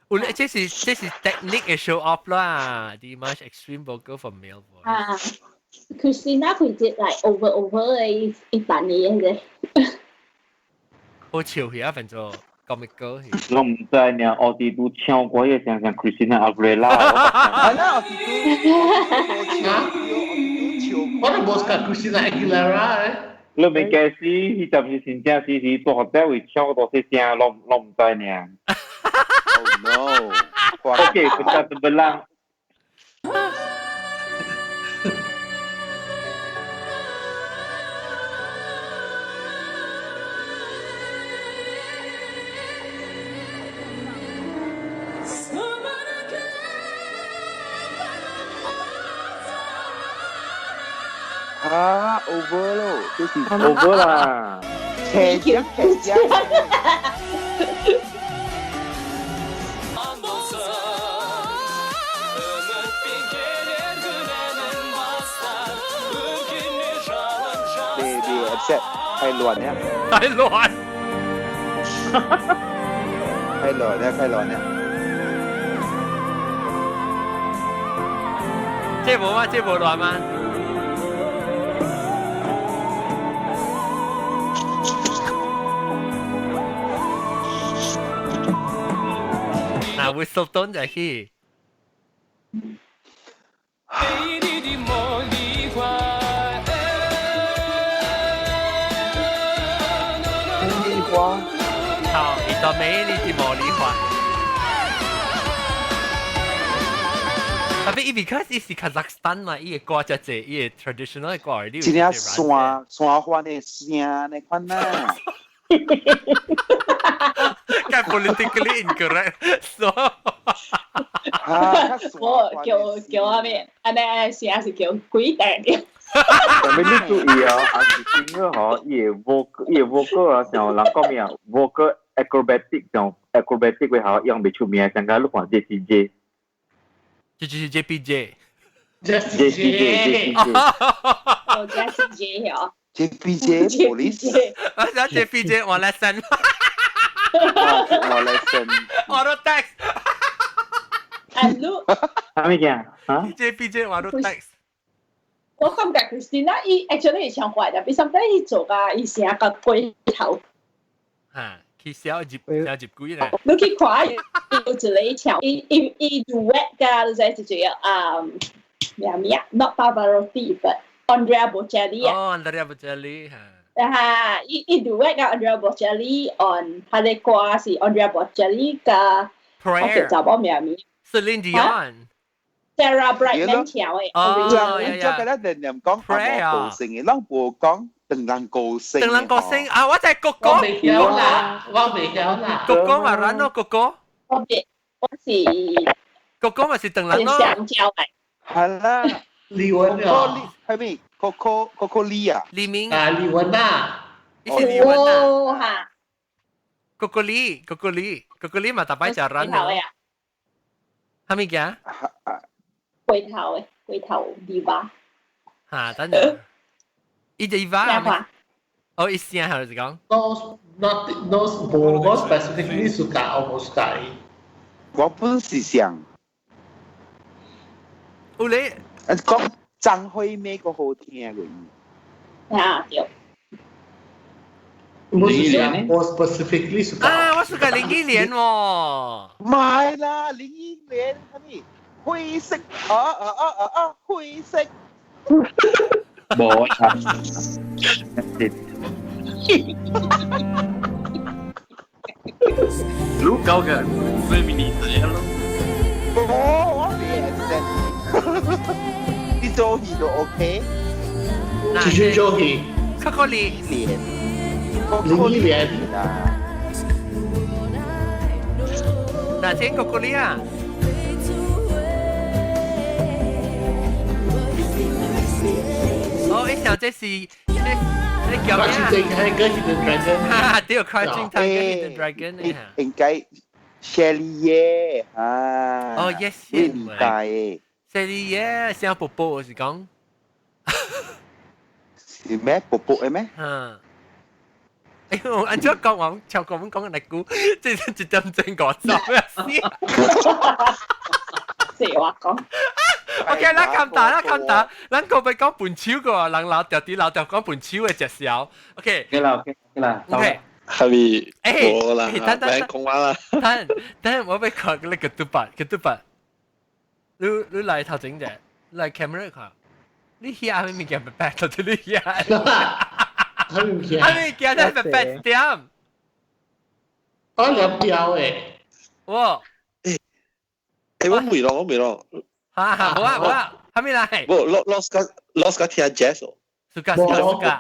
有咧，這是 technique 嘅 show off 啦，Dimash extreme vocal for male voice。啊，Christina 佢只嚟 over over 嘅一單嘢嘅。好潮氣啊，變做 comical 去。我唔知呢，我哋都唱過一聲聲 Christina Aguilera。係啦，我哋都我都冇識 Christina Aguilera 咧。你未計死，佢就是真正是是大學仔會唱多些聲，攏唔知呢。 Oh no！ OK，pecah terbelah. 啊，over 咯，這是 over 啦。斜隻斜隻。你 upset 太亂了，太亂，太亂了，太亂了。這無嗎？這無亂嗎？啊，whistle tone 就去。美麗的茉莉花。茉莉花。好，一朵美麗的茉莉花。特別伊 because 伊是 Kazakhstan 嘛，伊嘅歌就係伊嘅 traditional 嘅歌，你真正山山花的聲呢款啊。該 politically incorrect。我叫叫阿咩？安尼聲是叫鬼蛋嘅。但係你注意啊，啊是 singer 嗬，伊嘅 vocal 伊嘅 vocal 啊，像人講咩啊，vocal acrobatic 像 acrobatic 嘅嚇，樣未出名，像個你看 J C J。這就是 JPJ。 J C J J C J。哦，J C J 哦。 JPJ police。我想 JPJ 我 lesson。我 lesson。我都 text。啊，你。啥物件？啊？JPJ 我都 text。我感覺 Christina 伊 actually 是唱壞，但係 sometimes 伊做甲伊聲較過頭。嚇，去小入小入鬼咧。你去看有一個唱，伊伊伊 duet 甲你知一個啊咩咩啊，not Pavarotti but Andrea Bocelli 啊。哦，Andrea Bocelli 嚇。啊，伊伊 duet 甲 Andrea Bocelli on 他的歌是 Andrea Bocelli 甲 Prayer。查某名名。 Celine Dion。 Sarah Brightman 唱的。哦，呀呀。這個咧，人人講阿無個性的，咱無講唐人個性。唐人個性啊！我就係哥哥。我未曉啦，我未曉啦。哥哥嘛，咱咯，哥哥。我別，我是。哥哥嘛是唐人咯。香蕉嚟。係啦，李文啊。係咪？Coco Coco Lee 啊？李明啊，李文啊。你是李文啊？哈。哥哥李，哥哥李，哥哥李嘛，大擺食軟啊。係咪嘅？龜頭的，龜頭泥巴。嚇，等陣，伊就伊巴。哦，伊聲係是講。 No, not no，無我 specifically suka，我無 suka。我本是想，有咧，講張惠妹個好聽個。啊，對。冇是想，我 specifically suka。啊，我 suka 林憶蓮喎。唔係啦，林憶蓮係咪？灰色，啊啊啊啊啊，灰色。無啊。你搞個 feminist 咯？哦，我變你做戲就 OK。繼續做戲。可可林蓮，林憶蓮啊。哪聽可可林啊？哦，伊想這是這這叫咩啊？Crouching Tiger, Hidden Dragon。哈，對，Crouching Tiger, Hidden Dragon 呢？應該 Shelly 耶啊。哦，yes，年代的。 Shelly 耶，像寶寶我是講。是咩？寶寶的咩？嗯。哎呦，按怎講我超過阮講嘅嚟估，這是一點鐘五十啊死！是我講。 OK，咱簡單，咱簡單，咱個欲講笨手個，人老掉啲老掉講笨手的介紹。OK。 OK 啦，OK 啦。 OK。係咪？欸，冇啦，等等講話啦。等等，我欲看你個嘟白，個嘟白。你你來頭前者，來 camera 看，你遐啥物件白白，到底你遐？啥物件？啥物件在白白點？我兩標的。我。欸，欸，我未咯，我未咯。哈哈，好啊好啊，還沒來。無，攞攞個攞個聽 jazz 哦。 Suka suka suka。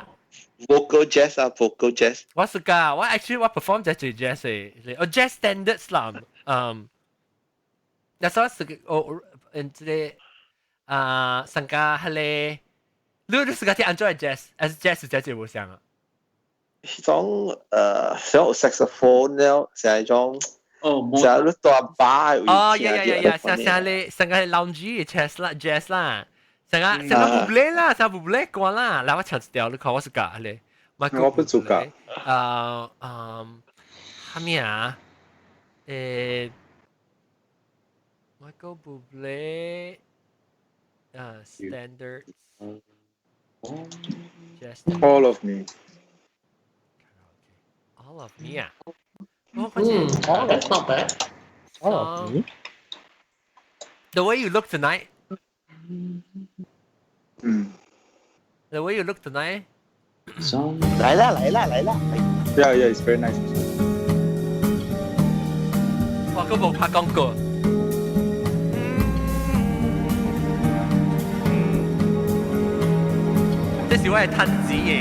Vocal jazz 啊，vocal jazz。我 suka，我 actually 我 perform 就係 jazz 的，哦 jazz standards 啦，嗯，那時候是哦，嗯，這個啊，上個迄個，你你 suka 聽按怎 jazz，還是 jazz 這無像啊？彼種像 saxophone 了，像彼種。哦，像你大把哦，呀呀呀呀，像像咧，像個 lounge jazz 啦，jazz 啦，像個像個布雷啦，像布雷歌啦，來我唱一條，你看我 suka 咧，我不 suka。啊嗯，啥物啊？誒，Michael Bublé 啊，standards。 All of me。 All of me 啊。嗯，哦，that's not bad。哦。 The way you look tonight. 嗯。 The way you look tonight. 來啦來啦來啦。 Yeah, it's very nice. 我閣無拍廣告。這是我的趁錢的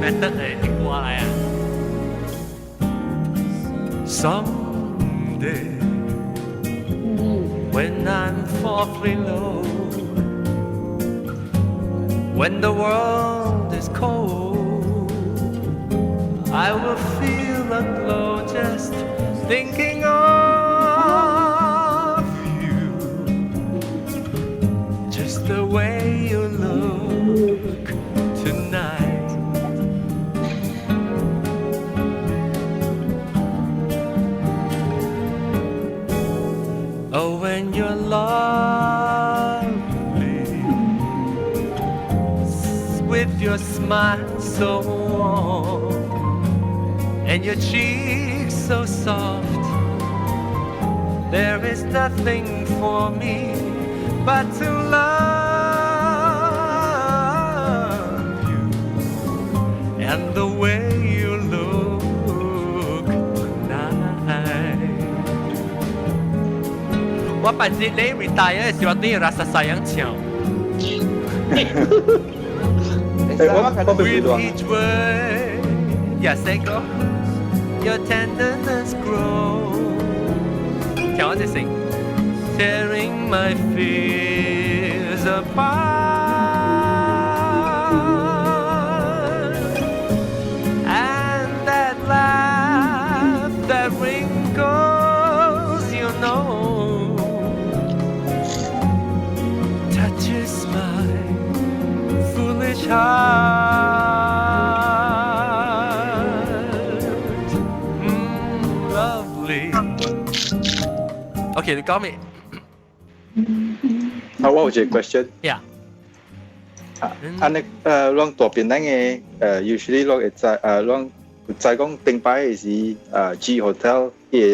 method 的歌來啊。Someday, when I'm awfully low, when the world is cold, I will feel a glow just thinking of you, just the way you look tonight. Oh, when you're lovely, with your smile so warm and your cheeks so soft, there is nothing for me but to love you and the way you look tonight. 我白日你 retire 的時候，對 rasa sayang 唱。With each word, yes, they go. Your tenderness grows. 聽我這聲，tearing my fears apart. And that laugh that wrinkles your nose touches my foolish heart. Lovely. Okay, 你講咩？啊，我有一個 question。 Yeah. 啊，按呢攏大便當的usually 攏會知攏有知講頂擺的是G Hotel 伊個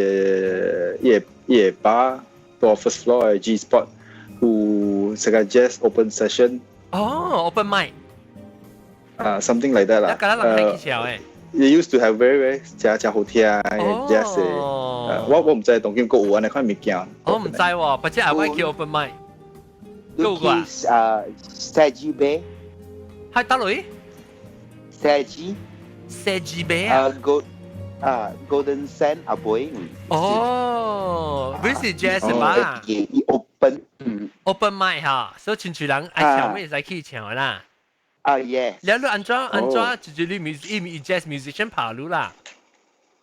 伊個伊個 bar 到 first floor 的 G Spot 有這個 jazz open session。哦，open mic。啊，something like that 啦。敢若人開起笑誒。 They used to have very very 誠誠好聽的 jazz 的，我毋知當今閣有按呢款物件。我毋知喎，不知係我叫 open mic。你去啊，西子買。係得女？西子。西子買啊？啊，Gold 啊，Golden Sand 阿妹。哦，不是 jazz 吧伊 open ？open mic 哈，所以親像人愛唱咩會使去唱啦。啊，yes。了你按怎按怎就是你 music jazz musician 拍你啦。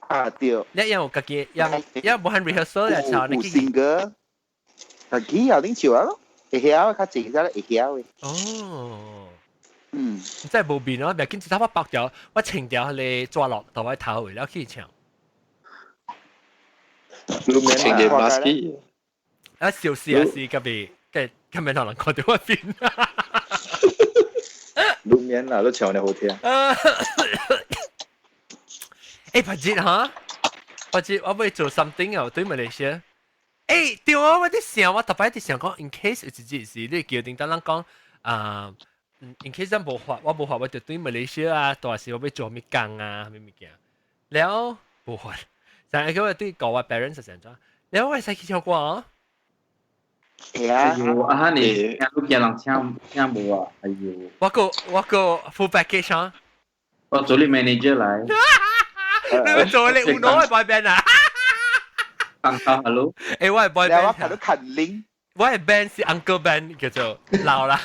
啊，對。你有家己，有有無限 rehearsal 嚟唱？有 singer，家己有點唱啊咯，會曉較濟才會曉的。哦。嗯。真係無變咯，袂緊一頭我剝掉，我穿掉彼個紙落到我頭位了去唱。穿個 mask。啊，笑死啊！是隔壁，嘅今日可能看到我變。路面啦，都唱得好聽。欸，白日哈，白日我欲做 something 啊，對馬來西亞。欸，對啊，我佇想，我逐擺佇想講，in case 有一日是你叫叮當人講啊，in case 咱無法，我無法，我就對馬來西亞啊，大時我欲做啥物工啊，啥物物件，了無法，但係我對國外 parents 是按怎，了我會使去唱歌啊。會啊。哎喲，啊你聽你驚人聽聽無啊？哎喲。我個 full package 啊。我做你 manager 來。你做你有腦的 boy band 啊？ Uncle hello。欸，我的 boy band。我看到近 link。我的 band 是 uncle band 叫做老啦，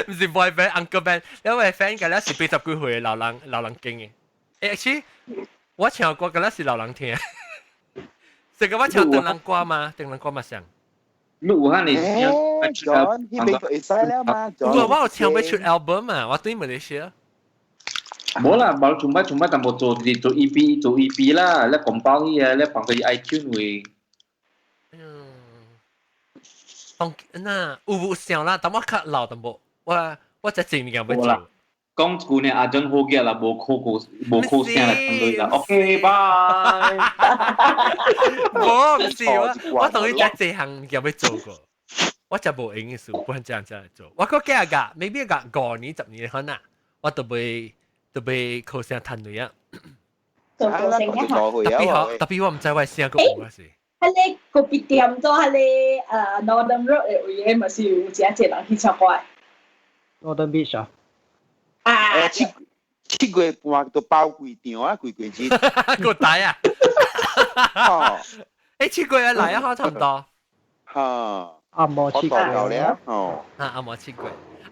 毋是 boy band uncle band。因為 friend 個咧是80幾歲的老人老人經的。欸，actually 我唱歌個咧是老人聽。這個我唱唐人歌嘛，唐人歌嘛像。你有哈你 John，彼邊會使了嘛？我有唱欲出 album 啊，我對馬來西亞。無啦，無準備準備，淡薄做做 EP 做 EP 啦，你廣報伊啊，你放到 iTunes 位。嗯，當那有有想啦，但我較老淡薄，我我這濟物件欲做。講句呢，阿陣好嘅啦，無考過，無考聲嚟講對啦。OK，拜。無，毋是我，我同伊只這項有欲做過，我就無閒嘅事，不能這樣這樣做。我閣幾下個，maybe 個5年10年可能，我都袂都袂靠聲趁鐳啊。做個聲一下。特別好，特別我毋知我聲閣有啊是。彼個咖啡店做彼個Northern Road 的位，嘛是有誠濟人去唱歌。 Northern Beach 啊。啊！7月半都包幾場啊，幾幾日。個大啊！欸，7月來啊，差唔多。嚇！阿摩七月了，哦。啊，阿摩七月。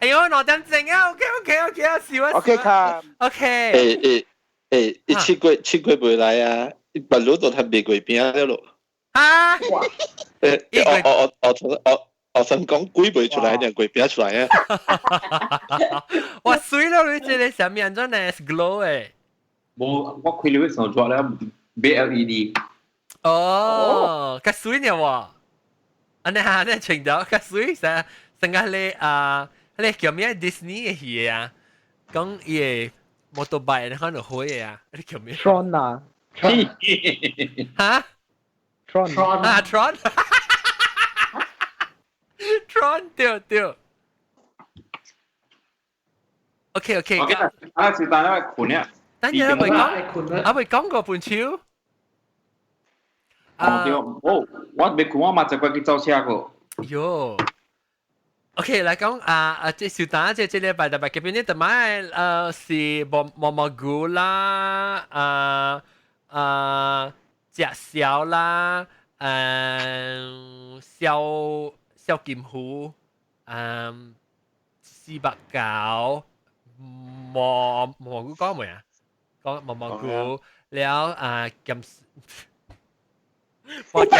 哎呦，2點鐘啊！OK OK OK 啊，笑啊！OK 卡。 OK。欸欸欸，伊七月袂來啊，伊別路都趁賣月餅了咯。啊！欸，我我我我我我想講鬼袂出來，定月餅出來啊！哇，水咯！你這個啥物按怎呢？glow 誒。無，我開了上桌咧，買 LED。哦，較水呢喎！按呢哈，呢穿到較水，啥？成個咧啊，彼个叫咩？Disney 的戲啊，講伊個 motorbike 可能火的啊，你叫咩？Tron 啊。哈？Tron 啊，Tron。Tron 對對。OK OK。啊，是但咧困啊。等陣未講，啊未講過半手。哦對，哦，我未困，我嘛習慣去走車個。喲。OK，來講啊啊，這小單這這禮拜特別這邊呢，同埋是毛毛毛菇啦，啊啊食燒啦，燒燒金魚，四百九，毛毛菇講未啊？講毛毛菇了啊，鹹。火鹹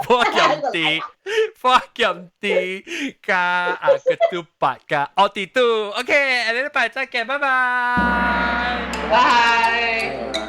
火鹹豬，火鹹豬加啊個豬白加奧迪嘟，OK，下禮拜再見，拜拜，拜。